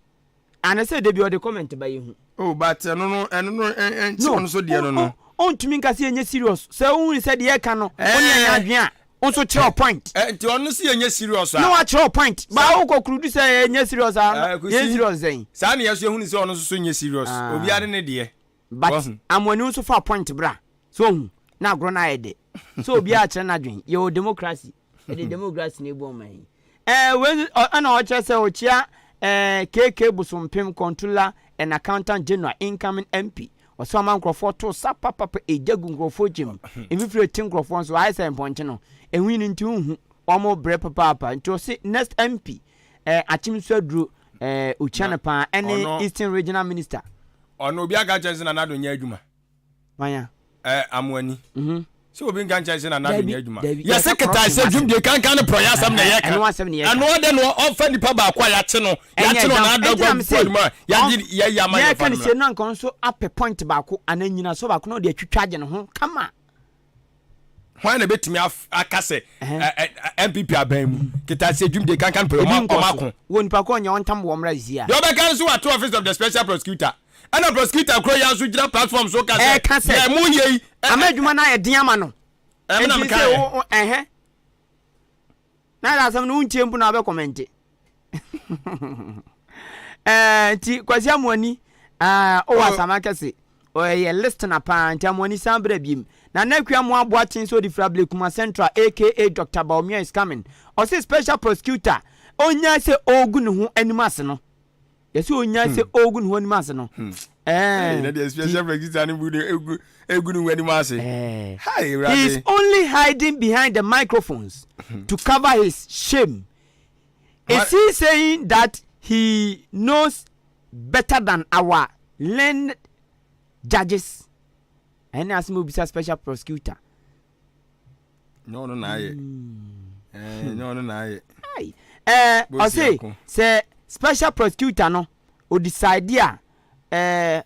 Speaker 1: Ana sɛ dabi ɔde comment ba yɛ hu.
Speaker 3: Oh, but ɛno no, ɛno no, ɛnti ɔno nso deɛ no no.
Speaker 1: Ɔntumi nka sɛ yɛnyɛ serious. Sɛ wohunu sɛ deɛ ɛka no, wo ne ɛnyɛ adwene a, wo nso kyerɛ point.
Speaker 3: Eh, nti ɔno sɛ yɛnyɛ serious a.
Speaker 1: Na wakyerɛ point. Ba wokɔ kurudu sɛ yɛnyɛ serious a, yɛn serious sɛn.
Speaker 3: Saa ne yɛso yɛhunu sɛ ɔno nso so nyɛ serious. Ah. Obiara ne ne deɛ.
Speaker 1: But amoani nso fa point bra. So ohu, na agorɔ no ayɛ dɛ. So obiara kyerɛ n'adwene. Yɛwɔ democracy. Yɛde democracy na ebu ɔman yi. Ɛɛ wei nso ɛna ɔkyerɛ sɛ ɔkyia ɛɛ KK Bosompem Controller and Accountant General incoming MP. Ɔsɛ ɔma nkurɔfoɔ to sa papapa egya gu nkurɔfoɔ kyɛm. Mfifire te nkurɔfoɔ nso ayɛ sɛ mpɔnkye no. Ehu no nti nhu wɔn brɛ papaapa. Nti ɔse next MP ɛɛ Akyem nso aduro ɛɛ ɔkyia no paa ɛne Eastern Regional Minister.
Speaker 3: Ɔno obi aka kyerɛ sɛ Nana Addo nyɛ adwuma.
Speaker 1: Manya.
Speaker 3: Ɛ amoani.
Speaker 1: Mhm.
Speaker 3: Sɛ obi nka nkyɛn sɛ Nana Addo nyɛ adwuma.
Speaker 1: Dabi.
Speaker 3: Yɛse ketae sɛ dwumdie kankan ne porɔyɛ asɛm na yɛka.
Speaker 1: Ɛno asɛm na yɛka.
Speaker 3: Ɛno ɔdɛ no ɔmfa nipa baako a yɛakye no yɛakye no na ada gua gu anim a yɛagye yɛyɛ ama yɛmfa
Speaker 1: Yɛka
Speaker 3: no
Speaker 1: ne
Speaker 3: mmra.
Speaker 1: sɛ no anka ɔno nso apɛ point baako anaa nyinasoɔ baako na ɔde atwitwa agye ne ho kama.
Speaker 3: Hwan na ebetumi aka sɛ NPP aban mu ketaseɛ dwumdie kankan pɛ
Speaker 1: Ebi
Speaker 3: ɔmo
Speaker 1: nkɔ
Speaker 3: ɔmo
Speaker 1: so.
Speaker 3: ako.
Speaker 1: Wɔ nipa ko ɔnyɛ ɔntam wɔ mmra zi a.
Speaker 3: Deɛ ɔbɛka nso wato Office of the Special Prosecutor ɛna prosecutor koro yi ara nso gyina platform so ka sɛ
Speaker 1: Ɛka sɛ.
Speaker 3: deɛ mo yɛ yi ɛ
Speaker 1: Ama adwuma no ayɛ den ama no.
Speaker 3: ɛmi na
Speaker 1: Nti
Speaker 3: meka
Speaker 1: sɛ
Speaker 3: yɛ.
Speaker 1: wo ɛhɛ. Na yɛ asɛm no wontie mpo na wabɛ kɔmɛnte. Ɛɛ nti Kwasi Amoani ɛɛ ɔwɔ
Speaker 3: Oh.
Speaker 1: Asama kɛse. Ɔyɛ listener paa nti Amoani san bra biem. Nana Akua Amoah Boateng nso ɔde firi Ablekuma Central aka Doctor Bawumia is coming. Ɔse special prosecutor ɔnyae sɛ ɔregu ne ho anim ase no. Yɛse ɔnyae sɛ ɔregu ne ho anim ase no.
Speaker 3: Ɛɛ
Speaker 1: Ɛɛ
Speaker 3: na deɛ special prosecutor no bu ne egu egu ne ho anim ase.
Speaker 1: Ɛɛ
Speaker 3: Hai
Speaker 1: he
Speaker 3: Awurade.
Speaker 1: is only hiding behind the microphones to cover his shame. Is he saying that he knows better than our learned judges? Ɛne asɛm a obisa special prosecutor.
Speaker 3: Nyɛ ɔno na ayɛ. Ɛɛ nyɛ ɔno na ayɛ.
Speaker 1: Ai. Ɛɛ
Speaker 3: Bosi
Speaker 1: ɔse
Speaker 3: ako.
Speaker 1: sɛ special prosecutor no odecide a ɛɛ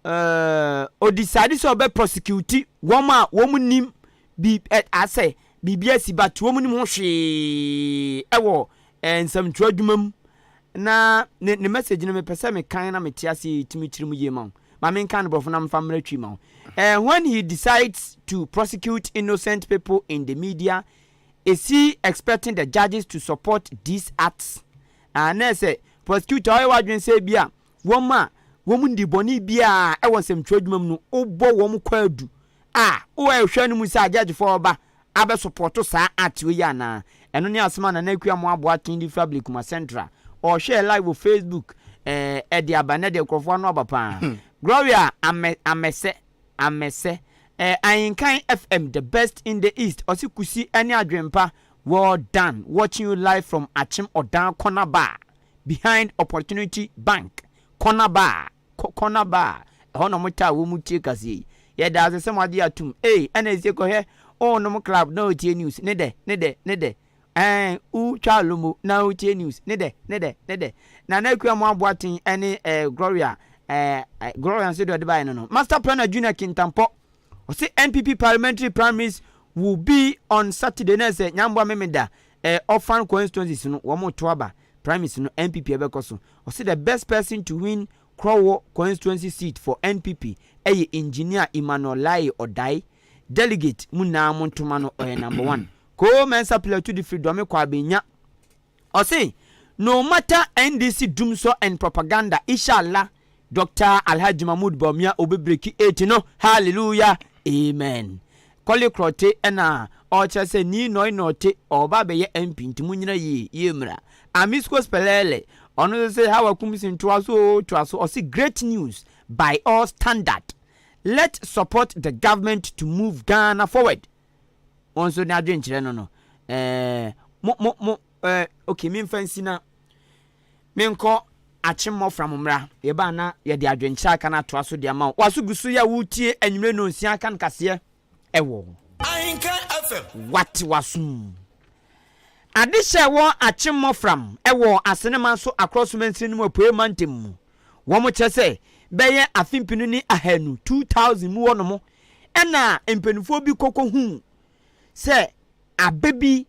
Speaker 1: ɛɛ odecide sɛ ɔbɛ prosecute wɔn a wɔn nim bi ɛ asɛ biribi asi but wɔn nim ho hwee ɛwɔ ɛɛ nsɛmtwerɛ adwuma mu na ne ne message no mepɛ sɛ mekan na mete ase tumi kyerɛ mu yie ma wo ma menka no borɔfo na mfa mmerɛ twi ma wo. When he decides to prosecute innocent people in the media, is he expecting the judges to support these acts? Ah, na sɛ prosecutor ɔyɛ w'adwene sɛ bi a wɔn a wɔn ndi bɔne biara ɛwɔ nsɛmtwerɛ adwuma mu no wobɔ wɔn kwaadu a woɛhwɛ no mu sɛ agyagyefoɔ ɔba abɛsopɔto saa act wei anaa. Ɛno ne asɛm a Nana Akua Amoah Boateng de firi Ablekuma Central ɔhwɛɛ live wɔ Facebook ɛɛ ɛde aba nɛ deɛ nkurɔfoɔ ano aba paa. Gloria Amɛ Amɛsɛ Amɛsɛ ɛɛ Ahenkan FM the best in the east ɔse Kusi ɛne Adwempa well done watching you live from Akyem Ɔdan Corner Bar behind Opportunity Bank Corner Bar kɔ corner bar ɛhɔ na ɔmo taa wɔn tie kaseɛ yi. Yɛda ase sɛ mo agye atum ei ɛna esie kɔhwɛ oo nom club na otie news ne dɛ ne dɛ ne dɛ ɛɛn wo twa lomo na wo tie news ne dɛ ne dɛ ne dɛ Nana Akua mo aboaten ɛne ɛɛ Gloria ɛɛ Gloria nso deɛ ɔde baeɛ no no Master Planner Junior Kintampɔ ɔse NPP parliamentary primaries will be on Saturday na ɛsɛ Nyamboa Memeda ɛɛ orphan constituencies no wɔn to aba primaries no NPP ɛbɛkɔ so. Ɔse the best person to win Krɔwɔ constituency seat for NPP ɛyɛ Engineer Emmanuel Laye Odai. Delegate mo nyinaa mo ntoma no ɔyɛ number one. Koo Mensah Pilatu de firi Dɔme kɔ Abenya. Ɔse no matter NDC dumsɔ and propaganda Ishallah Doctor Alhaji Mahmood Bawumia obebreki 8 no hallelujah amen Kɔle Krɔte na ɔrekyerɛ sɛ Nii Noi Norte ɔreba abɛyɛ MP nti monyina yie yie mmra Amisco Spelele ɔno nso se Hawa Kumsin toa so oo toa so ɔse great news by all standard let support the government to move Ghana forward wɔn nso ne adwenkyerɛ no no ɛɛ mo mo mo ɛɛ okay memfa nsi na Menkɔ akye mmɔfra mo mmra. Yɛba a na yɛde adwenkyerɛ aka no atoa so de ama wo. W'aso gu so yɛ a woretie anwummere nnɔnsia aka no kaseɛ ɛwɔ.
Speaker 8: Ahenkan FM.
Speaker 1: Wate w'aso mu. Adehyɛ ɛwɔ akye mmɔfram ɛwɔ Asenema so Akorɔ so mansini no mu Apueɛ mantam mu. Wɔn kyerɛ sɛ bɛyɛ afe mpenu ne ahanu, 2000, mu hɔ nom ɛna mpaninfoɔ bi kɔ kɔ huu sɛ abɛ bi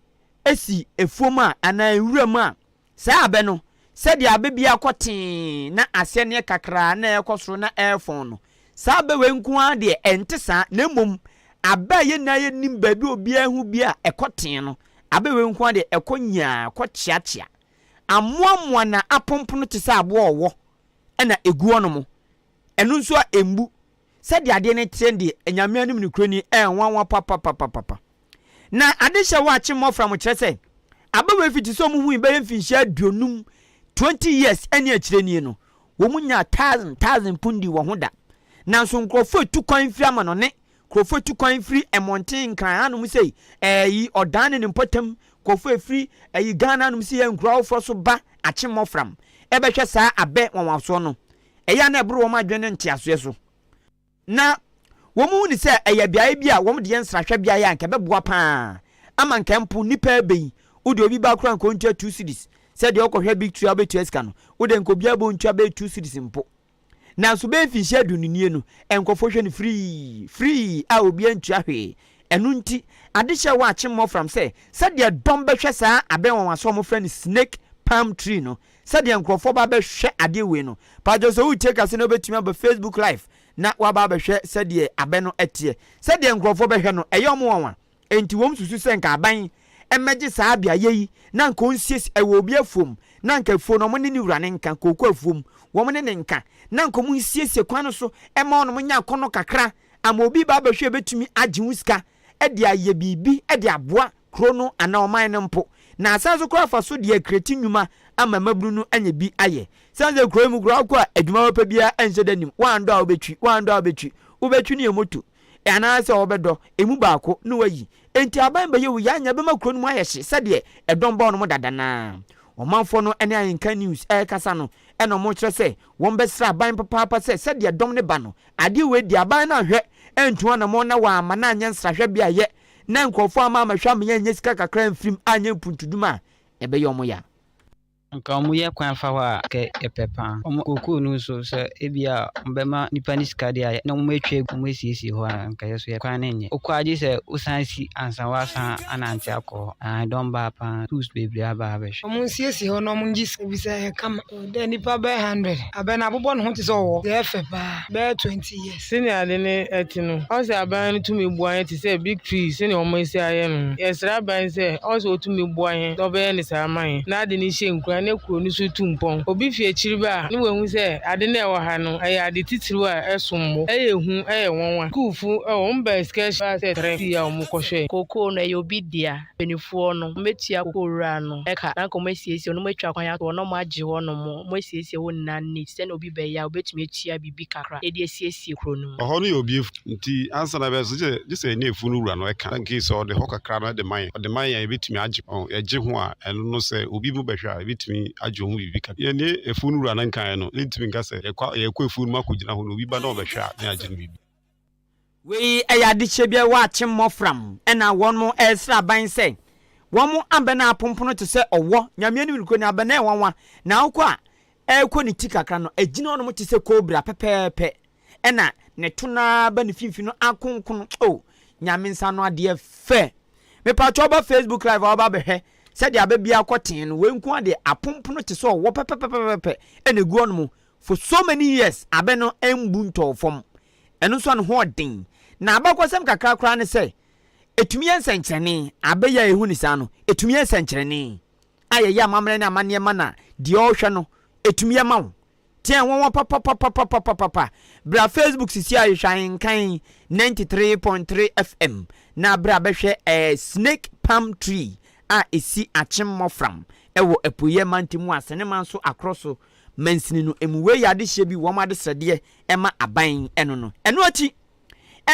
Speaker 1: si afuom a anaa nwura mu a Saa abɛ no, sɛdeɛ abɛ biara kɔ tee na aseɛ no yɛ kakraa na ɛrekɔ soro na ɛrefɔn no, saa abɛ wei nko ara deɛ, ɛnte saa, na mmom abɛ a yɛn nyinaa yɛnim baabi a obiara hu bi a ɛkɔ tee no, abɛ wei nko ara deɛ, ɛkɔ nyaa, ɛkɔ kyeakyea. Amoamoa na apompono te sɛ aboa ɔwɔ na ɛgu hɔnom, ɛno nso a ɛmmu. Sɛdeɛ adeɛ no teɛ deɛ, Nyame anim nokorɛ ni, ɛyɛ nwanwa papapapapa. Na adehyɛ wɔ akye mmɔfra mo kyerɛ sɛ ababaa fi te sɛ wɔn hui bɛyɛ mfinhyia 50, 20 years, ɛne akyire nie no, wɔn nyaa thousand thousand pundi wɔ ho da. Nanso nkurɔfoɔ etu kwan firi amanɔne, nkurɔfoɔ etu kwan firi mmɔnten Nkran hanom sei, ɛyi Ɔdan ne ne mpɔtam, nkurɔfoɔ efiri ɛyi Ghana hanom sei nkuro afoforɔ so ba akye mmɔfram ɛbɛhwɛ saa abɛ nwanwasoɔ no. Ɛyɛ a na ɛboro wɔn adwene ne nteaseɛ so. Na wɔhu no sɛ ɛyɛ beaeɛ bi a wɔde yɛ nsrahwɛ beaeɛ a anka ɛbɛboa pa ara ama anka mpo nnipa reba yi, wode obi ba koraa anka ɔntua 2 cedis, sɛ deɛ wokɔhwɛ Big Tree a wobɛtua sika no, wode anka obiara bɛ ɔntua bɛyɛ 2 cedis mpo. Nanso bɛyɛ mfinhyia 20 nie no, nkurɔfoɔ hwɛ no firii, firii a obiara ntua hwee. Ɛno nti, adehyɛ wɔ akye mmɔfram sɛ sɛdeɛ dɔm bɛhwɛ saa abɛ nwanwaso a wɔfrɛ no snake palm tree no, sɛdeɛ nkurɔfoɔ ba bɛhwɛ adeɛ wei no. Pakyɛw sɛ woretie kase no wobɛtumi aba Facebook live na woaba abɛhwɛ sɛdeɛ abɛ no teɛ. Sɛdeɛ nkurɔfoɔ bɛhwɛ no, ɛyɛ wɔn nwanwa. Enti wɔn susu sɛ nka aban mmɛgye saa beaeɛ yi na nka ɔnsiesie, ɛwɔ obi afuom, na nka afuo no wɔn ne ne wura no nka, kooko afuom, wɔn ne no nka, na nka wɔn nsiesie kwan no so mma wɔn nyɛ akɔnnɔ kakra ama obi ba abɛhwɛ a ɛbɛtumi agye wo sika de ayɛ biribi de aboa kuro no anaa ɔman no mpo, na asan nso koraa afa so de akreati nnwuma ama mmabunu no anya bi ayɛ. Sane sɛ kuro yi mu koraa wokɔ a adwuma papa biara nhyɛ da nnim, woandɔ a wobɛtwi, woandɔ a wobɛtwi, wobɛtwi no yɛ moto anaasɛ wɔbɛdɔ emu baako na wayi. Enti aban bɛyɛ wei anya bɛma kuro no mu ayɛ hye sɛdeɛ ɛdɔm bɔɔ no mo dada no ara. Ɔmanfoɔ no ne Ahenka News rekasa no na wɔkyerɛ sɛ wɔbɛsrɛ aban papaapa sɛ sɛdeɛ dɔm no ba no adeɛ wei deɛ aban no anhwɛ antu anamɔn na wɔamma no anyɛ nsrahwɛ beaeɛ na nkurɔfoɔ amma ammɛhwɛ amma yɛannya sika kakra amfirim anyɛ mpuntudwuma a ɛbɛyɛ wɔn ya.
Speaker 9: Nka ɔmo yɛ kwan fa hɔ a kɛ yɛpɛ paa. Ɔmo kookoo no nso sɛ ebia ɔmo bɛma nipa no sika deɛ a na ɔmo atwa agu ɔmo asiesie hɔ a nka yɛ so yɛ kwan no nyɛ. Wokɔ a gye sɛ wosan si ansa woasan anante akɔ hɔ. Ae dɔm baa paa schools bebree aba abɛhwɛ.
Speaker 10: Ɔmo nsiesie hɔ na ɔmo ngye sika efisɛ ɛyɛ kama. Dɛ nnipa bɛyɛ hundred. Abɛ no abobɔ ne ho te sɛ ɔwɔ. Ɛyɛ fɛ paa. Bɛyɛ 20 years.
Speaker 11: Sɛnea ade no te no, ɔwɔ sɛ aban no tumi boa yɛn te sɛ big tree sɛnea wɔasi ayɛ no no. Yɛsrɛ aban sɛ ɔwɔ sɛ ɔtumi boa yɛn na ɔbɛyɛ no saa ma yɛn na ade no hyɛ nkuran na kuro no nso tu mpɔn. Obi fi akyiri ba a, na wahu sɛ ade no a ɛwɔ ha no, ɛyɛ ade titiriw a ɛsom bo, ɛyɛ hu, ɛyɛ nwanwa. Sukuufo wɔ hɔ, wɔbaa excursion baa sɛ trɛ a wɔkɔhwɛe.
Speaker 12: Kookoo no, ɛyɛ obi dea. Mpanimfoɔ no, wɔbɛtua kookoo wura no ka na anka wɔasiesie hɔ na wɔatwa kwan ato hɔ na wɔagye hɔnom, wɔasiesie hɔ nyinaa neat sɛdeɛ obi bɛyɛ a ɔbɛtumi atua biribi kakra de asiesie kuro no mu.
Speaker 13: Ɔhɔ no yɛ obi afu nti ansa na ɛbɛso gye sɛ yɛne afu no wura no ka in case ɔde hɔ kakra no de ma yɛn ɔde ma yɛn a yɛbɛtumi agye ho yɛgye ho a ɛno no sɛ obi mu bɛhwɛ a yɛbɛtumi agye ho biribi kakra yɛne afu no wura no nkaeɛ no yɛntumi nka sɛ yɛkɔ yɛkɔ afuo no mu akɔgyina hɔ na obi ba na ɔbɛhwɛ a na yɛagye no biribi.
Speaker 1: Wei yɛ adekyɛ bi a ɛwɔ Akyem mmɔfram na wɔn resrɛ aban sɛ wɔn abɛn a apompono te sɛ ɔwɔ, Nyame anim nokorɛ ni, abɛn a ɛyɛ nwanwa na wokɔ a ɛrekɔ ne ti kakra no ɛgyina hɔnom te sɛ kobra pɛpɛɛpɛ ɛna ne to no ara ba ne finfin no akonkono oh Nyame nsa ano adeɛ fɛ. Mepatwɔ woba Facebook live a woba bɛhwɛ sɛdeɛ abɛ biara kɔ tee no wei nko adeɛ apompono te sɛ ɔwɔ pɛpɛpɛpɛpɛ ɛna ɛgu hɔnom for so many years abɛ no ɛmbu ntɔɔ fam. Ɛno nso ano ho ɔden. Na abakɔsɛm kakra koraa ne sɛ, ɛtumi yɛ nsɛnkyerɛnne. Abɛ yi a yɛhu no saa no, ɛtumi yɛ nsɛnkyerɛnne a yɛyɛ amammerɛ ne amanneɛ ma na deɛ ɔrehwɛ no, ɛtumi yɛ ma wo. Teɛ nwanwa papapapapapapa. Bra Facebook sisi a hwehwɛ Ahenkan 93.3 FM na bra bɛhwɛ eh, Snake Palm Tree a ɛsi Akyem Mmɔfram ɛwɔ Apueeɛ Mantam mu Asenema nso akorɔ so mansini no mu. Wei yɛ adehyeɛ bi wɔn adesrɛdeɛ ma aban no no. Ɛno akyi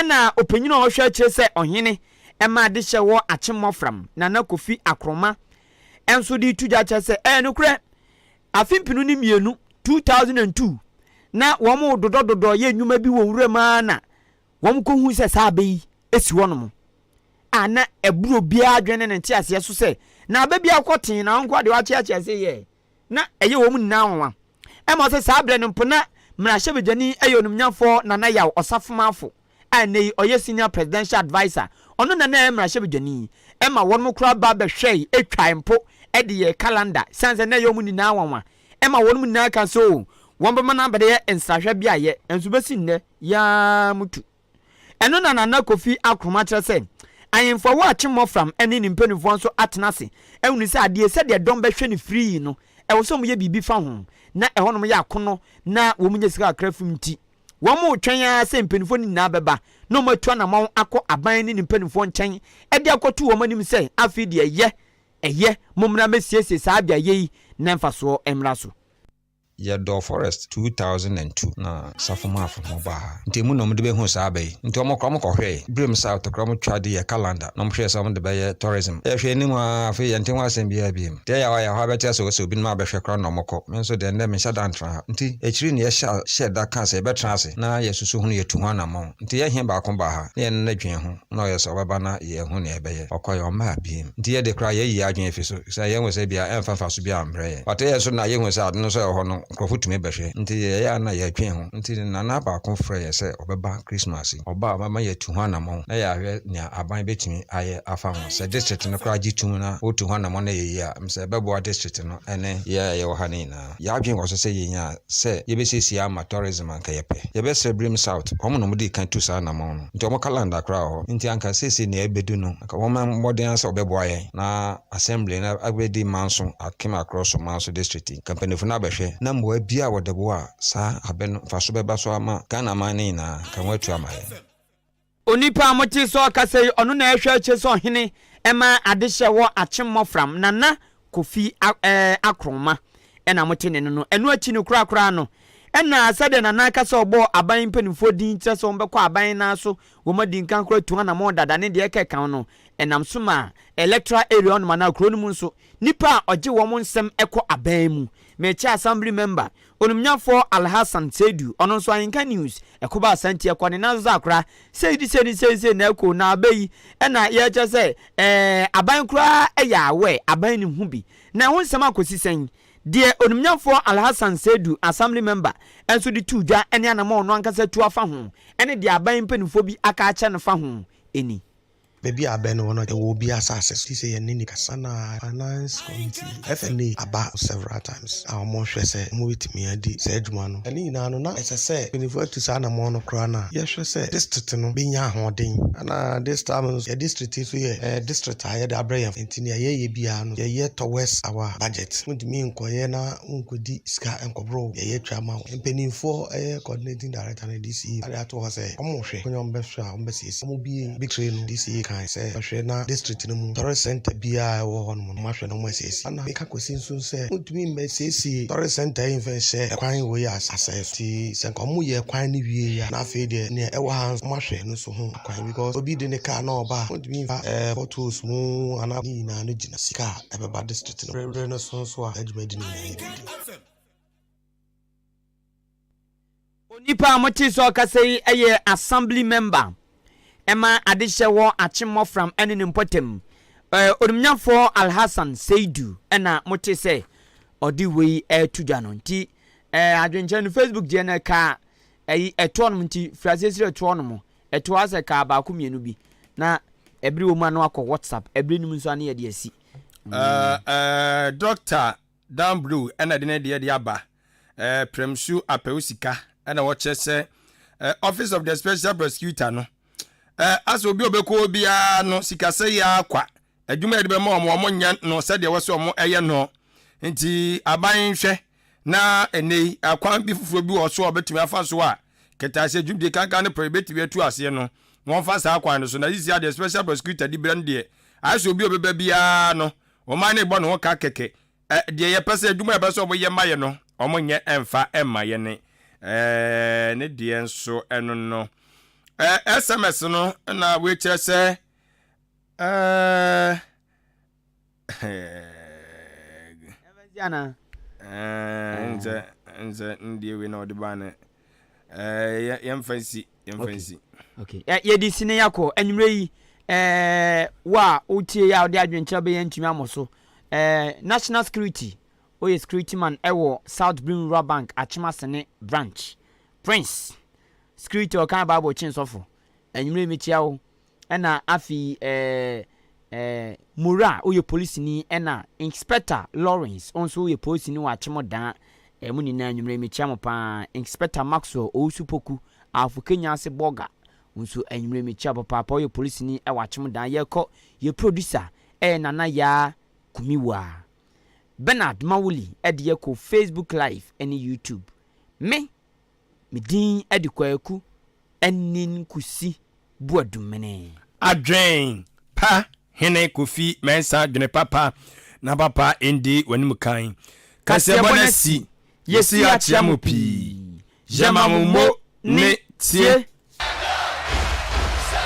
Speaker 1: na ɔpanyin a ɔhwɛ akyire sɛ ɔhene ma adehyɛ wɔ Akyemmɔfram, Nana Kofi Akroma nso de reto dwa kyerɛ sɛ ɛyɛ nokorɛ afe mpenu ne mmienu, 2002, na wɔn dodɔdodɔ yɛ nnwuma bi wɔ nwura mu ara na wɔn kɔhu sɛ saa abɛ yi si hɔnom a na ɛboro obiara adwene ne ne nteaseɛ so sɛ na abɛ bi akɔ tee na wɔn nko adeɛ wɔakyeakyea sɛ yɛ na ɛyɛ wɔn nyinaa nwanwa. Ɛma ɔsɛ saa berɛ no mpo na mmarahyɛbadwani yɛ onimnyamfoɔ Nana Yaw Ɔsafomafo a ɛnnɛ yi ɔyɛ Senior Presidential Adviser. Ɔno na na ɛyɛ mmarahyɛbadwani. Ɛma wɔnom koraa ba bɛhwɛe, twae mpo de yɛɛ calendar esiane sɛ na ɛyɛ wɔn nyinaa nwanwa. Ɛma wɔnom nyinaa kaa sɛ oo, wɔbɛma no abɛyɛ nsrahwɛ beaeɛ. Nanso bɛsi nnɛ yi ara mutu. Ɛno na Nana Kofi Akroma kyerɛ sɛ ahemfo a ɛwɔ Akyemmɔfram ne ne mpanimfoɔ nso atena ase ahunu sɛ adeɛ sɛdeɛ dɔm bɛhwɛ no firi yi no, ɛwɔ sɛ wɔyɛ biribi fa ho na ɛhɔnom yɛ akono na wɔnya sika kakra firi mu nti, wɔretwɛn ara sɛ mpanimfoɔ no nyinaa bɛba na wɔatu anammɔn akɔ aban ne ne mpanimfoɔ nkyɛn de akɔto wɔn anim sɛ afei deɛ ɛyɛ, ɛyɛ, mommra mmɛsiesie saa beaeɛ yi na mfasoɔ mmra so.
Speaker 14: Yɛdɔɔ forest 2002 na Safomafo ho baa ha nti emu na wɔde bɛhuu saa aba yi nti wɔn koraa wɔn kɔhwɛe Birim South koraa wɔn twa de yɛ calendar na wɔn hwɛɛ sɛ wɔn de bɛyɛ tourism yɛhwɛ anim aa afei yɛnte ho asɛm biara biom deɛ ɛyɛ a yɛhɔ abɛte asɛ sɛ obinom abɛhwɛ koraa na wɔn kɔ me nso deɛ nnɛ menhyɛ da ntra ha nti akyiri na yɛhyɛ hyɛɛ da kaa sɛ yɛbɛtra ase na yɛasusu ho na yɛatu ho anamɔn nti yɛn he baako baa ha na yɛne no dwen ho na ɔyɛ sɛ ɔbɛba na yɛahu nea yɛbɛyɛ. Ɔkɔe, ɔmmaa bio. Nti yɛde koraa yɛayi yɛn adwene afi so, sɛ yɛahu sɛ ebia ɛmfa mfaso biara mbrɛ yɛn. But yɛn nso na yehu sɛ ade no nso a ɛwɔ hɔ no. nkurɔfo tumi bɛhwɛ. Nti yɛyɛ a na yɛdwen ho. Nti Nana baako frɛɛ yɛn sɛ ɔbɛba Christmas yi. Ɔba a ɔbɛma yɛatu ho anammɔn na yɛahwɛ nea aban bɛtumi ayɛ afa ho. Sɛ district no koraa gye tom na wotu ho anammɔn na ɛyɛ yie a, sɛ ɛbɛboa district no ne yɛn a yɛwɔ ha no nyinaa. Yɛn adwene wɔ so sɛ yɛnya a sɛ yɛbɛsiesie ama tourism anka yɛpɛ. Yɛbɛsrɛ Birim South, wɔn na wɔdii kan tu saa anammɔn no. Nti wɔn calendar koraa wɔ hɔ. Nti anka seesei nea ɛbɛdu no, anka wɔmmɔ mmɔden ara sɛ wɔbɛboa yɛn na assembly no abɛdi Manso, Akim Akorɔso Manso district yi. Anka mpanyinfo no abɛhwɛ na mmoa biara a wɔde boa saa abɛ no mfaso bɛba so ama Ghana man no nyinaa, anka wɔatu ama yɛn.
Speaker 1: Onipa a mote sɛ ɔkasa yi, ɔno na ɛhwɛ akyire sɛ ɔhene ma adehyɛ wɔ Akyem Mmɔfram, Nana Kofi Akroma na mote ne no no. Ɛno akyi no korakora no, ɛna sɛdeɛ Nana ka sɛ ɔbɔɔ aban mpanimfoɔ din kyerɛ sɛ wɔbɛkɔ aban no ara so, wɔn adi nkan koraa atu anamɔn dada ne deɛ ɛkeka ho no, ɛnam so maa electoral area hɔnom anaa kuro no mu nso, nnipa a ɔgye wɔn nsɛm kɔ aban mu. Mekyɛ Assembly member Onimnyafoɔ Alhassan Seidu, ɔno nso Ahenka News, ɛko baa Asanti ɛkɔ ne nan so sɛ akora, sei ne sei ne sei sei na ɛkɔ na aba yi ɛna yɛkyɛ sɛ ɛɛ aban koraa ɛyɛ aware, aban nim ho bi. Na ɛho nsɛm akɔsi sɛn? Deɛ Onimnyafoɔ Alhassan Seidu, Assembly Member, nso de too dwa ɛne anamɔn ɔno ankasa tu afa ho ɛne deɛ aban mpaninfoɔ bi aka akyerɛ no fa ho ni.
Speaker 15: Baabi a abɛn wɔ no, ɛwɔ obi asase so. Nti sɛ yɛne no kasa na Finance Committee, FNA, aba several times a wɔrehwɛ sɛ wɔbɛtumi adi saa adwuma no. Ɛno nyinaa no, na ɛsɛ sɛ mpanyinfoɔ atu saa anamɔn no koraa no a, yɛhwɛ sɛ district no bɛnya ahoɔden. Ɛna this time nso, yɛn district yi nso yɛ district a yɛde abrɛ yɛn. Nti nea yɛyɛ biara no, yɛyɛ towards our budget. Wontumi nkɔyɛ na wonkɔdi sika nkɔboro deɛ yɛatwa ama wo. Mpanimfoɔ ɛyɛ coordinating director ne DCE ade ato hɔ sɛ wɔrehwɛ kwan a wɔbɛhwɛ a wɔbɛsiesie. Wɔbuee big tray no, DCE kae sɛ wɔhwɛ na district no mu tourist centre biara a ɛwɔ hɔ nom no wɔahwɛ na wɔasiesie. Ɛna meka kɔsi nso sɛ wontumi mmɛsiesie tourist centre yi mfa nhyɛ kwan wei a asɛe so. Nti sɛ nka wɔyɛɛ kwan no wie a na afei deɛ nea ɛwɔ ha nso wɔahwɛ no nso ho kwan because obi de ne car na ɔba a wontumi mfa ɛɛ potholes mu anaa ne nyinaa no gyina sika a ɛbɛba district no bere no so nso a saa dwumadi no nyinaa yɛbɛdi.
Speaker 1: Onipa a mote sɛ ɔkasa yi yɛ Assembly Member ma adehyɛ wɔ Akyem Mmɔfram ne ne mpɔtam. Onimnyafoɔ Alhassan Seidu na mote sɛ ɔde wei reto dwa no. Nti adwenkyerɛ no Facebook deɛ no ɛka ɛyi ɛtoɔ nom nti firi aseɛ siri ɛtoɔ nom. Ɛtoɔ asɛ kaa baako mmienu bi na ɛbere wɔ mu a na wakɔ WhatsApp ɛbere nim nso a ne yɛde asi.
Speaker 3: Doctor Dan Blue na ɛde ne deɛ de aba. Premsu Apew Sika na wɔkyerɛ sɛ Office of the Special Prosecutor no asɛ obi a ɔbɛkɔ biara no sikasɛe yi ara kwa. Adwuma a yɛde bɛma wɔn, wɔn nyɛ no sɛdeɛ ɛwɔ sɛ wɔn ɛyɛ no. Nti aban nhwɛ na ɛnɛ yi akwan bi foforɔ bi wɔ so a wɔbɛtumi afa so a kɛtɛaseɛ dwumadie kankan no pɛ bɛtumi atu aseɛ no wɔmfa saa kwan no so. Na sisi adeɛ Special Prosecutor di berɛ no deɛ ayɛ sɛ obi a ɔbɛba biara no ɔman no rebɔ ne ho ka kɛkɛ. Ɛ, deɛ yɛpɛ sɛ, adwuma a yɛpɛ sɛ wɔyɛ ma yɛ no, wɔnyɛ mfa mma yɛn. Ɛ, ne deɛ nso ɛno no. Ɛ, SMS no na wei kyerɛ sɛ, ɛ, nsɛ, nsɛ, ndeɛ wei na ɔde baa no, ɛ, yɛmfa nsi, yɛmfa nsi.
Speaker 1: Okay. Yɛde si ne yɛakɔ anwummerɛ yi, ɛɛ, wo a wotie yɛ a wode adwenkyerɛ bɛyɛ ntumi amɔ so. Eh, National Security, woyɛ security man ɛwɔ South Brim Rural Bank Akyem-Asene branch. Prince, security ɔkan Bible kyen sɔfo. Anwummere mekyia wo. Ɛna afei eh, eh, Mura, woyɛ polisini. Ɛna Inspector Lawrence, wo nso woyɛ polisini wɔ Akyem Daa. Eh, mo nyinaa anwummere mekyia mo paa. Inspector Maxwell Owusu Poku, Ahafo Kenya ase Bolga, wo nso anwummere mekyia wo papaapa. Woyɛ polisini ɛwɔ Akyem Daa. Yɛkɔ, yɛ producer Ɛyɛ Nana Yaa Kumiwaa. Bernard Mawuli de yɛ kɔ Facebook live ne YouTube. Me, me din de Kwaku Anin Kusi Boadumene.
Speaker 3: Adwen pa hene Kofi Mensah dwene papa na papa ndi w'anim kan. Kaseɛbɔ no asi, yɛsi akyea mo pii. Yɛma mo mo ne tie.